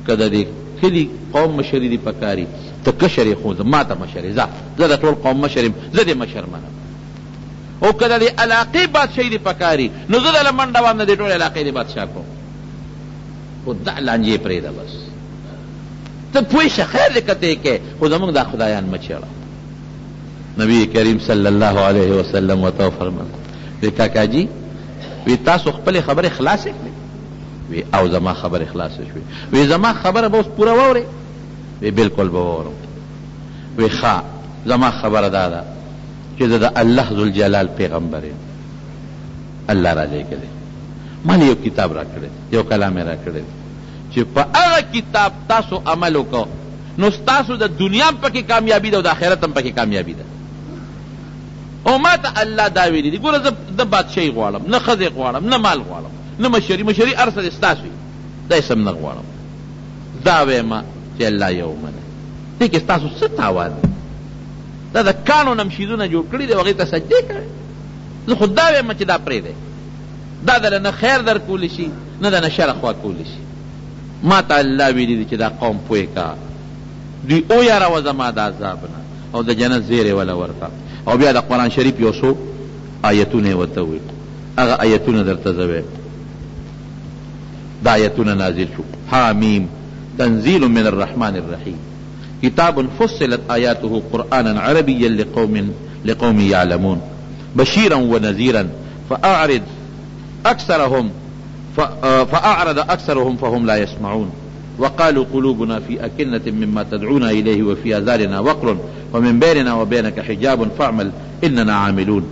که د دې کلي قوم مشري دې پکاري، ته کشر یې خو ما ته مشر یې، ځه زه د ټول قوم مشر یم، زه دې مشر منم. او که د دې علاقې بادشاهي دې پکاري نو زه درله منډه وهم، د دې ټولې علاقې دې بادشاه کوم. خو دا لانجې پرېږده بس. ته پوه شه، خیر دی که ته یې کوې، خو زموږ دا خدایان مه چېړه. نبی کریم صلی الله علیه وسلم ورته وفرمایل، وی کاکا جي، وی تاسو خپلې خبرې خلاصې کړې؟ وی او زما خبرې خلاصې شوې. وی زما خبره به اوس پوره واورې؟ وی بالکل به واورم. وی ښه، زما خبره دا ده چې زه د الله ذوالجلال پیغمبر یم، الله رالیږلی، ما له یو کتاب راکړی دی، یو کلام یې راکړی دی چې په هغه کتاب تاسو عمل وکړو نو ستاسو د دنیا هم پکې کامیابي ده او د آخرت هم پکې کامیابي ده. او ما ته الله دا ویلي دي، ګوره زه نه بادشاهي غواړم، نه ښځې غواړم، نه مال غواړم، نه مشري، مشري هر څه دې ستاسو وي، دا هېڅ هم نه غواړم، دا وایم چې الله یو ومنئ، دې کې ستاسو څه تاوان دی؟ دا د کاڼو نه هم شیزونه جوړ کړي دي او هغې ته سجدې کوئ. زه خو دا وایم چې دا پرېږدئ، دا درله نه خیر درکولی شي، نه درنه شر خوا کولی شي. ما ته الله ویلي دي چې دا قوم پوه کړه، دوی ویروه زما د عذاب نه او د جنت زیری وله ورکړه. او بیا د قرآن شریف یو څو آیتونه یې ورته وویل، هغه آیتونه درته زه وایم. دا آیتونه نازل شو، حامیم تنزیل من الرحمن الرحیم کتاب فصلت آیاته قرآنا عربیا لقوم یعلمون بشیرا ونذیرا فاعرض اکثرهم فأعرض أكثرهم فهم لا يسمعون وقالوا قلوبنا في أكنة مما تدعونا إليه وفي آذاننا وقر ومن بيننا وبينك حجاب فاعمل إننا عاملون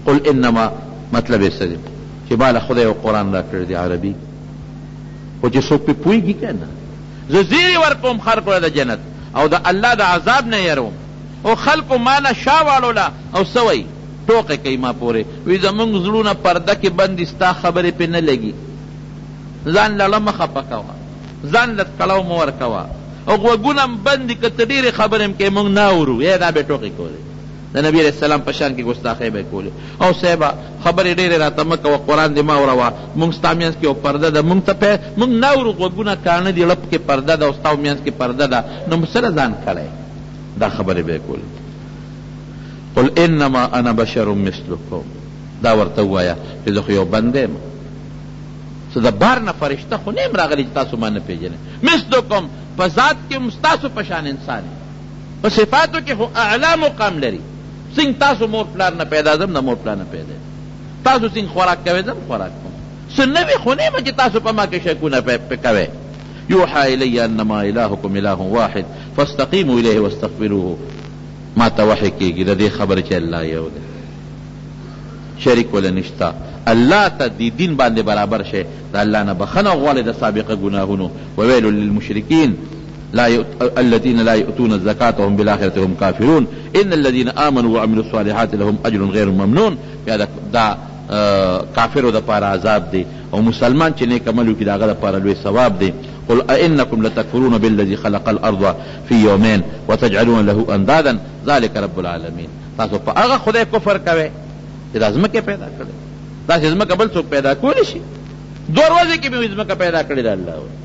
قل إنما مطلب یې څه دی چې ما له خدای یو قرآن راکړی دی عربي، خو چې څوک پرې پوهېږي که نه، زه زیری ورکوم خلکو له د جنت او د الله د عذاب نه یروم، او خلکو ما نه شا واړوله او څه وایي، ټوقې کوي ما پورې، وي زموږ زړونه پرده کې بند دي، ستا خبرې پرې نه لګي، ځان لړه مه خپه کوه، ځان له کړاو مه ورکوه، او غوږونه هم بند دي، که ته ډېرې خبرې هم کوې موږ نه اورو. ای دا به ټوقې کولې، د نبي علیه السلام په شان کې ګستاخۍ به یې کولې، او صاحبه خبرې ډېرې راته مه کوه، قرآن دې مه اوروه، موږ ستا مینځ کې یو پرده ده، موږ ته موږ نه اورو، غوږونه کاڼه دي، ړپ کې پرده ده او ستا مینځ کې پرده ده، نو موږ څه ځان کړی؟ دا خبرې به یې کولې. قل انما انا بشر مثلکم، دا ورته ووایه چې زه خو یو بنده یم، څه د بهر نه فرشته خو نه یم راغلی چې تاسو ما نه پېژنئ. مثلکم، په ذات کې هم ستاسو په شان انسان یم، په صفاتو کې خو اعلی مقام لري. څنګه تاسو مور پلار نه پیدا، زه هم د مور پلار نه پیدا یم. تاسو څنګه خوراک کوئ، زه هم خوراک کوم. څه نوی خو نه یم چې تاسو په ما کې شکونه کوئ. یوحی الی انما الهکم اله واحد فاستقیموا الیه واستغفروه. ما ته وحی کیږي د دې خبرې چې الله یو دی، شریک وله نشته. الله ته دې دین باندې برابر شئ، د الله نه بخښنه وغواړئ د سابقه ګناهونو. وویل للمشرکین لا الذين لا يؤتون الزکاة وهم بالآخرة هم کافرون ان الذين آمنوا وعملوا الصالحات لهم اجر غیر ممنون. بیا دا کافرو دپاره عذاب دی او مسلمان چې نیک عمل وکړي د هغه دپاره لوی ثواب دی. قل ائنکم لتکفرون بالذي خلق الارض فی یومین وتجعلون له اندادا ذلک رب العالمین. تاسو په هغه خدای کفر کوئ چې دا ځمکه پیدا کړې، داسې ځمکه بل څوک پیدا کولی شي؟ دوه ورځې کې مې ځمکه پیدا کړې ده الله وایي.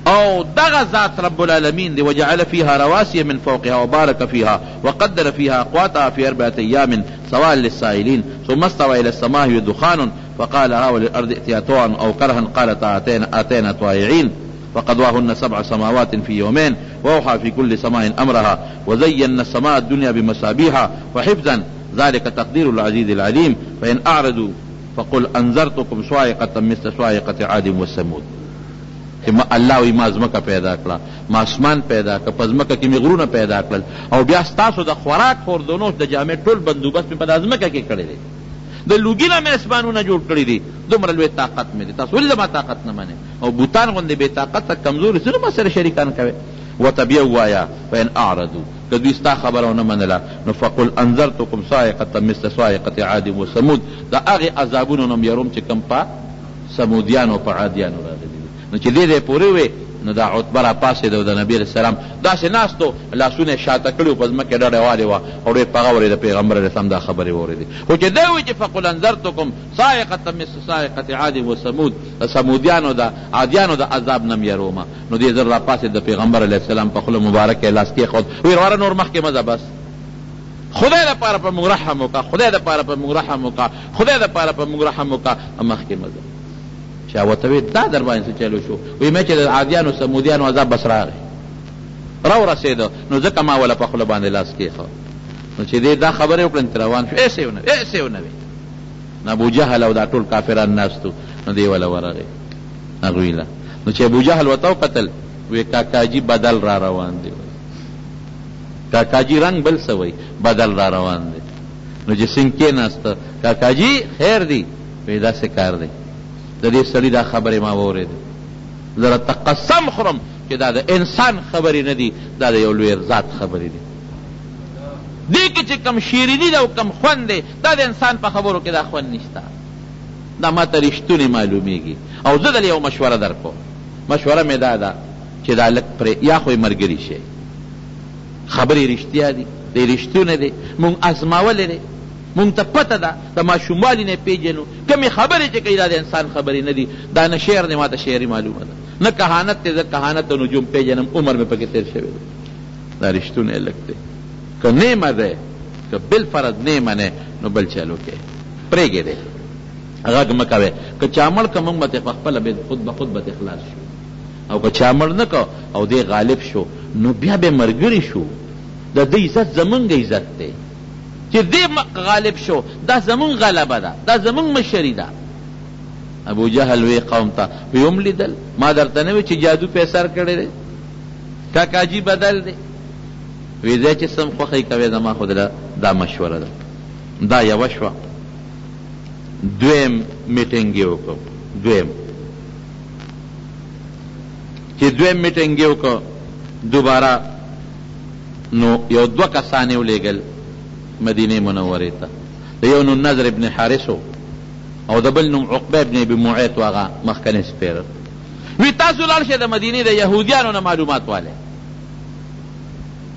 او دغه ذات رب العالمین دی. وجعل فیها رواسي من فوقها وبارک فیها وقدر فیها اقواتها فی اربعة ایام سواء للسائلین ثم استوى الى السماء وهي دخان فقال لها وللارض ائتيا طوعا او کرها قالتا اتينا طائعين فقضاهن سبع سماوات في يومين واوحى في كل سماء امرها وزينا السماء الدنيا بمصابيح وحفظا ذلك تقدير العزيز العليم فإن اعرضوا فقل انذرتكم صاعقة مثل صاعقة عاد وثمود. چې ما الله وایي ما ځمکه پیدا کړه، ما اسمان پیدا کړ، په ځمکه کې مې غرونه پیدا کړل او بیا ستاسو د خوراک خوردونوش د جامې ټول بندوبست مې په دا ځمکه کې کړی دی، د لوګي نه مې اسمانونه جوړ کړي دي، دومره لوی طاقت مې دی، تاسو ولې زما طاقت نه منئ؟ او بوتان غوندې بې طاقته کمزوري څه ما سره شریکان کوئ؟ ورته بیا ووایه فإن اعرضوا، که دوی ستا خبره ونه منله نو فقل انذرتکم صاعقة مثل صاعقة عاد وثمود، د هغې عذابونو نه هم یروم چې کوم په ثمودیانو او په عادیانو راغلي دي. نو چې دې ځای پورې وې نو دا عتبه راپاڅېده او د نبي علیه السلام داسې ناست و، لاسونه یې شاته کړي وو، په ځمکه یې ډډه والې وه او ډېر په غور یې د پیغمبر علیه السلام دا خبرې واورېدې. خو چې دی وویل چې فقل انذرتکم صاعقة مثل صاعقة عاد وثمود، د ثمودیانو د عادیانو د عذاب نه هم یرومه، نو دی زر راپاڅېد، د پیغمبر علیه السلام په خوله مبارکه یې لاس کېښود، ویل وروره نور مخکې مه ځه بس. خدای لپاره په موږ رحم وکړه، خدای لپاره په موږ رحم وکړه، خدای لپاره په موږ رحم وکړه، مخکې مه ځه. چا ورته وې دا در باندې څه چلو شو؟ وی مې چې د عادیانو ثمودیانو عذاب بس راغی راورسېده، نو ځکه ما وله په خوله باندې لاس کېښود. نو چې دې دا خبرې وکړې نو روان شو، هېڅ یې ونه وې، هېڅ یې ونه وې. نو ابو جهل او دا ټول کافران ناست وو، نو دی وله ورغی هغوی له. نو چې ابو جهل ورته وکتل، وی کاکاجي بدل را روان دی. کاکاجي رنګ بل څه وایي، بدل را روان دی. نو چې څنګه کېناسته، کاکاجي خیر دی؟ وی داسې کار دی، د دې سړي دا خبرې ما واورېدې، زه درته قسم خورم چې دا د انسان خبرې نه دي، دا د یو لوی ذات خبرې دي. دې کې چې کوم شیریني ده او کوم خوند دی، دا د انسان په خبرو کې دا خوند نشته. دا ماته رښتونې معلومېږي او زه دله یوه مشوره درکوم، مشوره مې دا ده چې دا لږ پرې یا خو یې ملګري شئ، خبرې رښتیا دي، دی رښتونی دی، مونږ ازمولی دی، مونږ ته پته ده، د ماشوموالي نه یې پېژنو، کومې خبرې چې کوي دا د انسان خبرې نه دي، دا نه شعر دی، ماته شاعري معلومه ده، نه کهانت دی، زه کهانت او نجوم پېژنم، عمر مې پکې تېر شوی دی، دا رښتونی هلک دی، که نې منې، که بالفرض نې منې نو بل چل وکړئ، پرېږدئ دی، غږ مه کوئ، که چا مړ کړ مونږ به ترې په خپله خود به خود به ترې خلاص شو، او که چا مړ نه کړ او دی غالب شو نو بیا به ملګري شو، د ده عزت زمونږ عزت دی. چې دی غالب شو دا زمونږ غلبه ده، دا زمونږ مشري ده. ابو جهل وی قوم ته، وی وم لیدل ما درته نه وی چې جادو پې سر کړی دی، کاکاجي بدل دی. وی ځه چې سم خوښی کوې زما خو دله دا مشوره ده. دا یوه شوه. دویم میټینګ یې وکړ، دویم چې دویم میټینګ یې وکړ دوباره نو یو دوه کسان یې ولېږل مدینې منورې ته، د یو نوم نضر ابن حارث و او د بل نوم عقبه ابن ابي معیط و، هغه مخکنی سپېره. وی تاسو لاړ شئ د مدینې د یهودیانو نه معلومات والئ،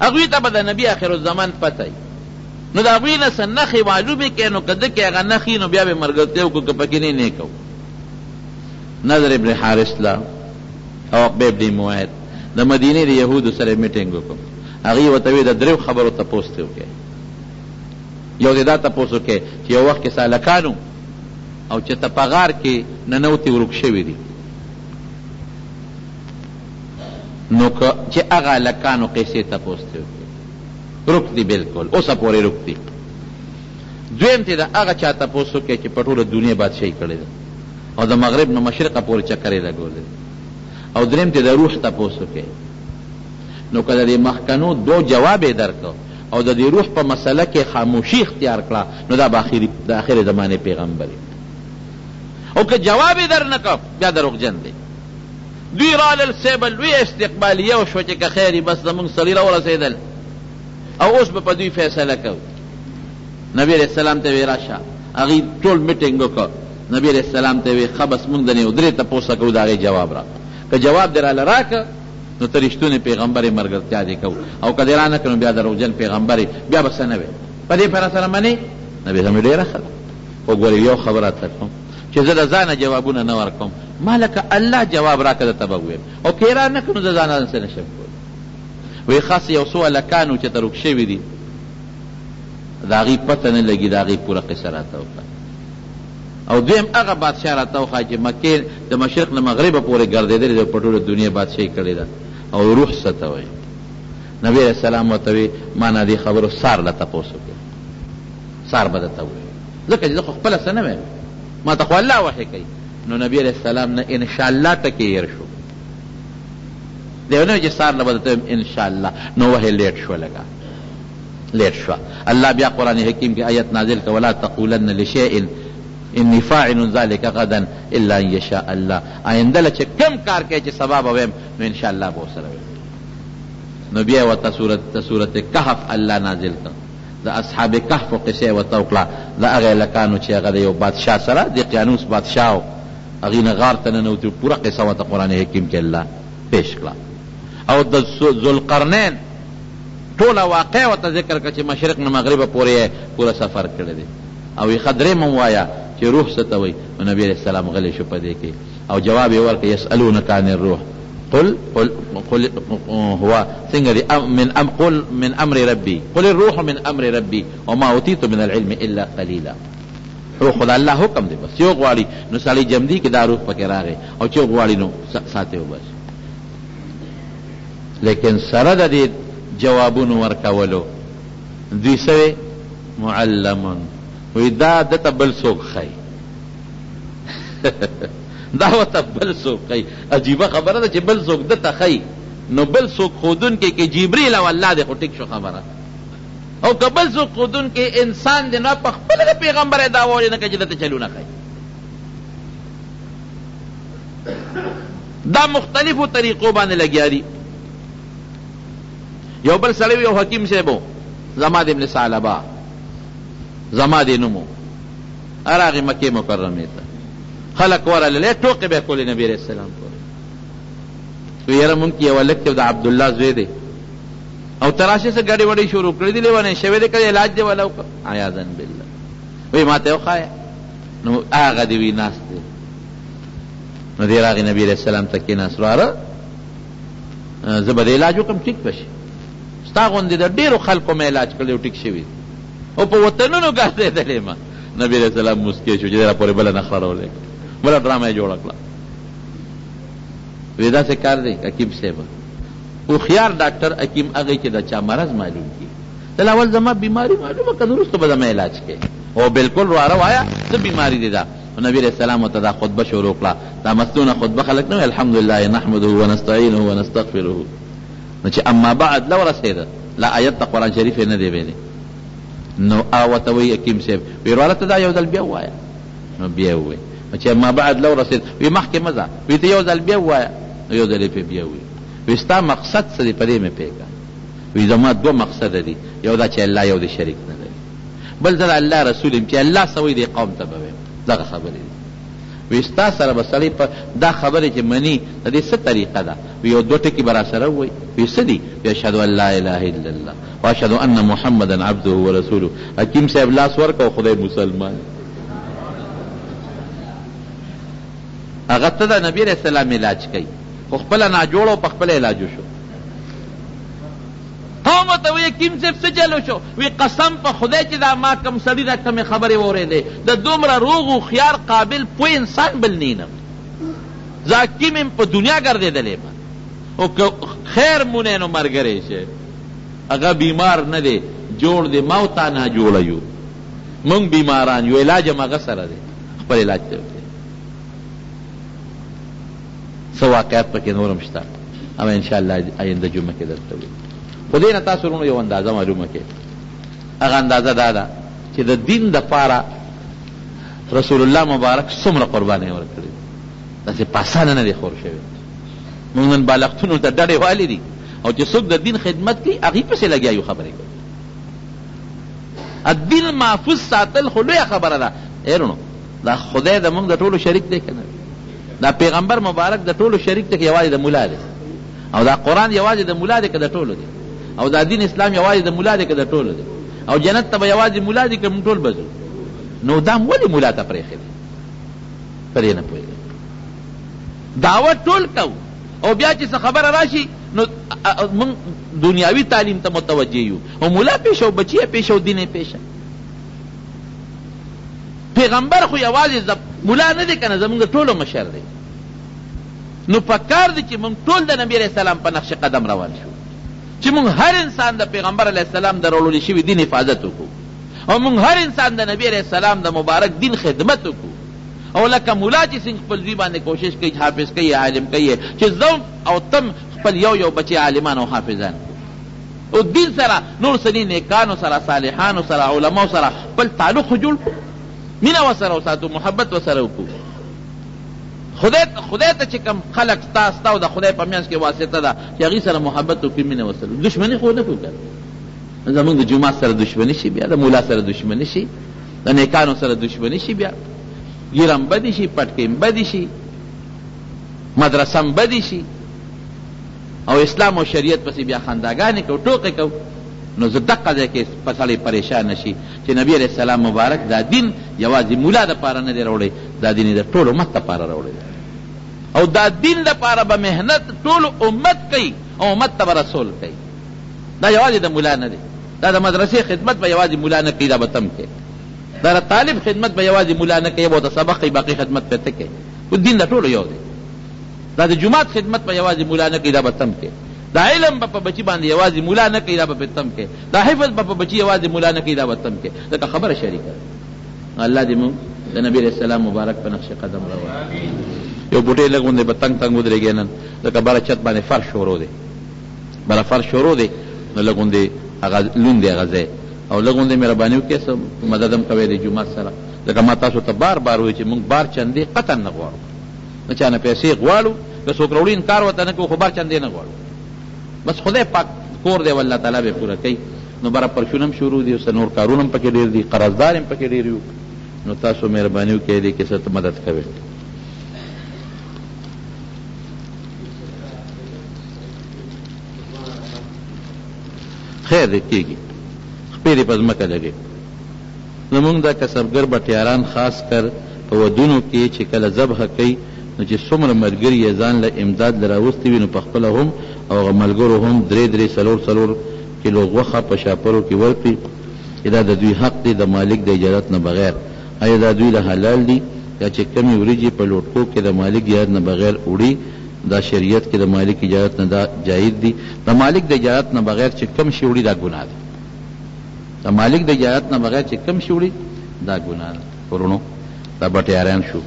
هغوی ته به د نبي آخرالزمان پته وي، نو د هغوی نه څه نښې معلومې کړئ، نو که ده کې هغه نښې نو بیا به ملګرتیا وکړو، که پکې نه نه کوو. نضر ابن حارث لاړ او عقبه ابن معیط د مدینې د یهودو سره یې میټینګ وکړ. هغوی ورته ویل، د دریو خبرو تپوس ترې وکړئ. یو دې دا تپوس وکړئ چې یو وخت کې څه هلکان وو او چېرته په غار کې ننوتي ورک شوي دي، نو که چې هغه هلکانو قصې تپوس ترې وکړئ، ورک دي بلکل اوسه پورې ورک دي. دویم ترې د هغه چا تپوس وکړئ چې په ټوله دنیا بادشاهي کړې ده او د مغرب نه مشرقه پورې چکر یې لګولی دی. او دریم ترې د روح تپوس وکړئ. نو که د دې مخکنو دوو جواب یې درکړ او د دې روح په مسئله کې خاموشي اختیار کړه نو دا به اخري د اخرې زمانې پیغمبر وي، او که جواب یې در نه کړ بیا دروغجن دی. دوی رالل صیب لویه استقبالیه وشوه چې که خیر وي بس زموږ سړي راورسېدل او اوس به په دوی فیصله کوو. نبي علیه السلام ته ویې راشه، هغوی ټول میټینګ وکړ، نبي علیه السلام ته یې ویې ښه بس موږ درنه یو درې تپوسه کوو د هغې جواب راکړه، که جواب دې راله راکړ نو ته رښتونی پیغمبر یې ملګرتیا دې کوو او که دې رانه کړ نو بیا دروغجن پیغمبر یې، بیا به څه نه وې، په دې پر سره منې؟ نبي علیه السلام ډېره ښه ده، خو ګورې یو خبره درته کوم چې زه د ځانه جوابونه نه ورکوم، ما لکه الله جواب راکړ درته به ووایم او که یې رانه کړ نو زه ځانه څه نه شم کولی. وایي خاص یو څو هلکان وو چې ورک شوي دي، د هغوی پته نه لګي، د هغوی پوره قصه راته وکړه. او دویم هغه بادشاه راته وښایه چې مکې د مشرق نه مغربه پورې ګرځېدلی دی او په ټوله دنیا بادشاهي کړې ده او روح څه ته وایي. نبي علیه السلام ورته وی ما نه دې خبرو سار له تپوس وکړه، سار به درته ووایم، ځکه چې زه خو خپله څه نه وایم، ما ته خو الله وحې کوي. نو نبي علیه السلام نه انشاءالله ټکی هېر شو، دی نه چې سار له به درته وایم انشاءالله، نو وحې لیټ شوه لږه لیټ شوه. الله بیا قرآن حکیم کې آیت نازل کړ، ولا تقولن لشیء انی فاعل ذلک غدا الا ان یشاء الله، آینده له چې کوم کار کوې چې سبا به وایم نو ان شاء الله به ورسره وایم. نو بیا ورته سورت د سورت کهف الله نازل کړ، د اصحاب کهف قصه یې ورته وکړه، د هغه هلکانو چې هغه د یو بادشاه سره دقیانوس بادشاه و، هغوی نه غار ته ننوتي وو، پوره قصه ورته قرآن حکیم کې الله پیش کړه او د ذوالقرنین ټوله واقع ورته ذکر کړه چې مشرق نه مغربه پورې یې پوره سفر کړی دی. او وی ښه دریم هم وایه چې روح څه ته وایي؟ نو نبي علیه السلام غلی شو په دې کې او جواب یې ورکړ یسألونک عن الروح قل قل قل هو څنګه دی من ام قل من امر ربي قل الروح من امر ربي وما اوتیت من العلم الا قلیلا. روح خو د الله حکم دی، بس چې وغواړي نو سړی جمدي کې دا روح پکې راغی او چې وغواړي نو ساتي وباسي. لیکن سره د دې جوابونو ورکولو دوی څه وې؟ معلم وی دا ده ته بل څوک ښیي، دا ورته بل څوک ښیي. عجیبه خبره ده چې بل څوک ده ته ښیي، نو بل څوک ښودونکی کې جبریل او الله دی، خو ټیک شو خبره. او که بل څوک ښودونکی انسان دی نو په خپله د پیغمبرۍ دعوه ولې نه کوي چې ده ته چلونه ښیي؟ دا مختلفو طریقو باندې لګیا دي. یو بل سړی یو حکیم صاحب و، ضماد ابن ثعلبه ضماد یې نوم و، راغی مکې مکرمې ته، خلک ورغلل، ټوقې به یې کولې نبي علیه السلام پورې، وی یاره مونږ کې یو هلک دی د عبدالله زوی دی او ته راشې څه ګډې وډې شروع کړې دي، لیونی شوی دی، که علاج دې وله وکړه؟ عیاذا بالله. وی ما ته یې وښایه. نو هغه دی وی ناست دی. نو دی راغی نبی علیه السلام ته کېناست، وراره زه به د علاج وکړم ټیک به شي، ستا غوندې د ډېرو خلکو مې علاج کړی او ټیک شوي دي او په وطنونو ګرځېدلی ما. نبی علیه السلام موسکی شو چې دی راپورې بله نخره راولېږه، بله ډرامه یې جوړه کړه. وی داسې کار دی حکیم صاحب، هوښیار ډاکټر حکیم هغه چې د چا مرض معلوم کړي، ته اول زما بیماري معلومه کړه، وروسته به زما علاج کوې. او بالکل وروره وایه څه بیماري دې ده؟ نو نبی علیه السلام ورته دا خطبه شروع کړه. دا مسنونه خطبه خلک نه وایي الحمدلله نحمده ونستعینه ونستغفره. نو چې اما بعد له ورسېده، لا آیت د قرآن شریف یې نه دی ویلی، نو هغه ورته وایي حکیم صاحب، وایي وروره ته دا یو ځل بیا ووایه. نو بیا یې وویل. نو چې اما بعد له ورسېد، وایي مخکې مه ځه، وایي ته یو ځل بیا ووایه. نو یو ځل یې پرې بیا وویل. وایي ستا مقصد څه دی په دې مې پوه کړه. وایي زما دوه مقصده دي، یو دا چې الله یو دی شریک نه لري، بل زه د الله رسول یم چې الله څه وایي دې قوم ته به وایم. دغه خبرې دي. وایي ستا سره به سړی په دا خبرې چې مني د دې څه طریقه ده؟ وایي یو دوه ټکي به راسره ووایي. وایي څه دي؟ وایي اشهد ان لا اله الا الله واشهد ان محمدا عبده ورسوله. حکیم صاحب لاس ورکړ او خدای مسلمان. هغه ته د نبي علیه السلام علاج کوي، خو خپله ناجوړه او په خپله علاج وشو. قوم ورته وایي حکیم صاحب څه چل وشو؟ وایي قسم په خدای چې دا ما کوم سړي نه کومې خبرې واورېدې، د دومره روغ، هوښیار، قابل، پوه انسان بل نه وینم. زه حکیم یم، په دنیا ګرځېدلی یم، خو که خیر مونی نو ملګری شی. هغه بیمار نه دی، جوړ دی. ما او تا ناجوړه یو، موږ بیماران یو، علاج هم هغه سره دی، خپل علاج ته وکړئ. څه واقعات پکې نور هم شته، او ان شاء الله آینده جمعه کې درته ووایم. خو دې نه تاسو وروڼو یو اندازه معلومه کړئ، هغه اندازه دا ده چې د دین دپاره رسول الله مبارک څومره قربانۍ ورکړې دي، داسې په اسانه نه دی خور شوی. موږ نن بالښتونو ته ډډې والي دي، او چې څوک د دین خدمت کوي هغوی پسې لګیا یو خبرې کوو. دین محفوظ ساتل خو لویه خبره ده. ای وروڼو، دا خدای د موږ د ټولو شریک دی که نه؟ دا پیغمبر مبارک د ټولو شریک دی که یوازې د ملا دی؟ او دا قرآن یوازې د ملا دی که د ټولو دی؟ او دا دین اسلام یوازې د ملا دی که د ټولو دی؟ او جنت ته به یوازې ملا ځي که موږ ټول به ځو؟ نو دا ولې ملا ته پرېښی دی؟ په دې نه پوهېږم. دعوت ټول کوو او بیا چې څه خبره راشي نو موږ دنیاوي تعلیم ته متوجه یو، او ملا پېښه او بچی یې پېښه او دین یې پېښه. پیغمبر خو یوازې ملا نه دی که نه، زموږ د ټولو مشر دی. نو پکار دی چې موږ ټول د نبي علیه السلام په نقش قدم روان شو، چې موږ هر انسان د پیغمبر علیه السلام د راوړل شوي دین حفاظت وکړو، او موږ هر انسان د نبي علیه السلام د مبارک دین خدمت وکړو. او لکه ملا چې څنګه خپل زوی باندې کوشش کوي چې حافظ کوي، عالم کوي، چې زه او تم خپل یو یو بچی عالمان او حافظان کړو. او دین سره نور څه دي، نیکانو سره، صالحانو سره، علماو سره خپل تعلق خو جوړ کړو، مینه ورسره وساتو، محبت ورسره وکړو. خدای خدای ته چې کوم خلک ستا ستا او د خدای په منځ کې واسطه ده، چې هغوی سره محبت وکړي، مینه ورسره وکړي، دښمني خو نه کوو که نه. زموږ د جومات سره دښمني شي، بیا د ملا سره دښمني شي، د نیکانو سره دښمني شي، بیا ږیره هم بدې شي، پټکۍ هم بدې شي، مدرسه هم بدې شي. او اسلام او شریعت پسې بیا خنداګانې کوو، ټوقې کوو، نو زه دقه ځای کې په سړی پریشانه شي چې نبي علیه السلام مبارک دا دین یوازې ملا دپاره نه دی راوړی، دا دین یې د ټول امت دپاره راوړی دی او دا دین دپاره به محنت ټول امت کوي او امت ته به رسول کوي. دا یوازې د ملا نه دی، دا د مدرسې خدمت به یوازې ملا نه کوي، دا به ته هم کوې. دا د طالب خدمت به یوازې ملا نه کوي، به ورته سبق ښیي، باقي خدمت به ته کوې. خو دین د ټولو یو دی. دا د جومات خدمت به یوازې ملا نه کوي، دا به ته هم کوې. دا علم به په بچي باندې یوازې ملا نه کوي، دا به پرې ته هم کوې. دا حفظ به په بچي یوازې ملا نه کوي، دا به ته هم کوې، ځکه خبره شریکه ده. نو الله دې موږ د نبي علیه السلام مبارک په نقش قدم راولي. یو بوټی لږ غوندې به تنګ تنګ ودرېږی نن، ځکه بره چت باندې فرش شروع دی، بره فرش شروع دی، نو لږ غوندې هغه لوند دی هغه ځای، او لږ غوندې مهرباني وکړئ څه مدد هم کوئ د جومات سره، ځکه ما تاسو ته بار بار وویل چې موږ بار چندې قطعا نه غواړو، نه چا نه پیسې غواړو، که څوک راوړي انکار ورته نه کوو، خو بار چندې نه غواړو، بس خدای پاک کور دی او الله تعالی به یې پوره کوي. نو بره پرشونه هم شروع دي او څه نور کارونه هم پکې ډېر دي، قرضدار هم پکې ډېر یو، نو تاسو مهرباني وکړئ دې کې څه مدد کوئ. خیر دی کیږي، خپې دې په ځمکه لګوي. زمونږ دا کسبګر بټیاران خاص کر په ودونو کې چې کله ذبح کوي نو چې څومره ملګري یې ځان له امداد له راوستي وي نو پخپله هم او هغه ملګرو هم درې درې څلور څلور کیلو غوښه په شاپرو کې ورکړي چې دا د دوی حق دی د مالک د اجازت نه بغیر ایا دا دوی له حلال دي یا چې کومې وریجې په لوټکو کې د مالک اجازت نه بغیر وړي دا شریعت کې د مالک اجازت نه دا جایز دي د مالک د اجازت نه بغیر چې کوم شی وړي دا ګناه ده. د مالک د اجازت نه بغیر چې کوم شي وړي دا ګناه ده. ورونو دا بټیاریان شو،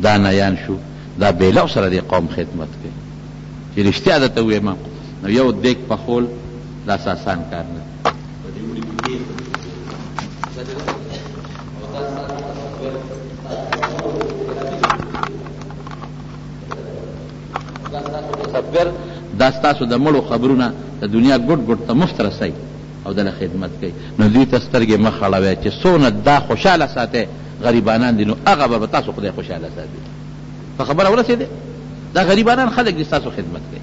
دا نیان شو، دا بیلو سره دې قوم خدمت کوي. چې رښتیا درته ووایم نو یو دیګ پخول دا څه اسان کار نه دی. په دې اوړي کې ډېر کسبګر دا ستاسو د مړو خبرونه د دنیا ګوټ ګوټ ته مفت رسوي. او دله خدمت کوي نو دوی ته سترګې مه خړوی چې څونه دا خوشحاله ساتی غریبانان دي نو هغه به تاسو خدای خوشحاله ساتي. په خبره ورسېدی؟ دا غریبانان خلک دي ستاسو خدمت کوي.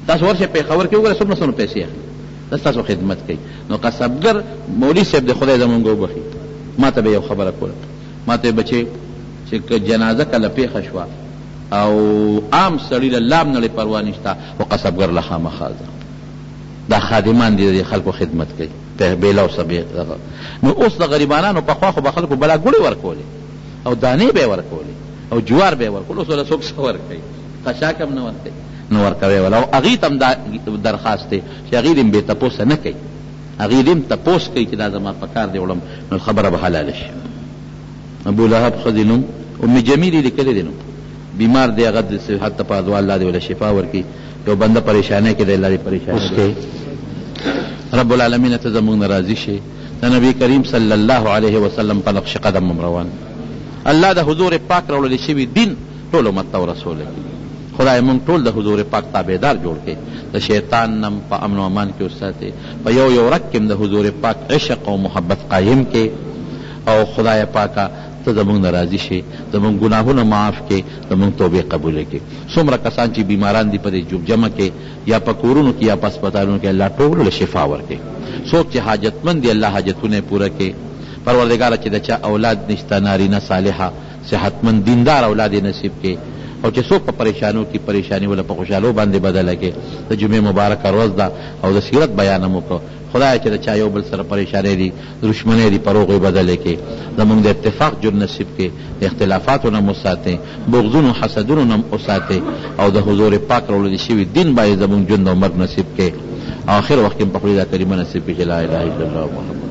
تاسو ورشئ پېښور کې وګورئ څومره څومره پیسې اخلي، دا ستاسو خدمت کوي. نو کسبګر مولوي صاحب دې خدای زمونږ وبخښي، ما ته به یو خبره کوله، ما ته یې بچې چې که جنازه کله پېښه شوه او عام سړي له لام نړۍ پروا نشته خو کسبګر له خامخا ځه. دا خادمان دي د دې خلکو خدمت کوي په بې لوسه بې دغه. نو اوس د غریبانانو پخوا خو به خلکو بلا ګوړې ورکولې او دانې به یې ورکولې او جوار به یې ورکول، اوس وله څوک څه ورکوي؟ خشاک هم نه ورکوي. نو ورکوي وله. او هغوی ته هم دا درخواست دی چې هغوی دې هم بې تپوسه نه کوي، هغوی دې هم تپوس کوي چې دا زما په کار دی وړم، نو خبره به حلاله شي. ابو لهب ښځې نوم ام جمیل یې لیکلی دی، نو بیمار دی هغه د صحت لپاره دعا الله دې وله شفا ورکړي. یو بنده پریشانۍ کې دی الله دې پریشانۍ اوس کې رب العالمین ته زموږ نه راضي شي. د نبی کریم صلی الله علیه وسلم په نقش قدم هم روان. الله د حضور پاک راوړل شوي دین ټول امت ته ورسول کړي. خدای مونږ ټول د حضور پاک تابعدار جوړ کړي، د شیطان نه په امن او امان کې وساتي، په یو یو رګ کې هم د حضور پاک عشق او محبت قایم کړي. او خدای پاکه ته زمونږ نه راضي شې، زمونږ ګناهونه معاف کړې، زمونږ توبې قبولې کړې. څومره کسان چې بیماران دي په دې جمع کې یا په کورونو کې یا په هسپتالونو کې الله ټولو له شفا ورکړي. څوک چې حاجتمند دي الله حاجتونه یې پوره کړي. پروردګاره چې د چا اولاد نشته نارینه صالحه صحتمند دیندار اولاد یې نصیب کړي. او چې څوک په پریشانو کې پریشاني وله په خوشحالو باندې بدله کړي. د جمعې مبارکه ورځ ده او د سیرت بیان هم وکړو. خدایه چې د چا یو بل سره پریشانۍ دي دښمنۍ دي په روغو یې بدلې کړې، زموږ د اتفاق ژوند نصیب کړې، د اختلافاتو نه مو وساتې، بغضونو حسدونو نه مو وساتې او د حضور پاک راوړل شوي دین باندې زموږ ژوند او مرګ نصیب کړې او اخر وخت کې هم په خولې دا کلمه نصیب کړې چې لا اله الا الله محمد.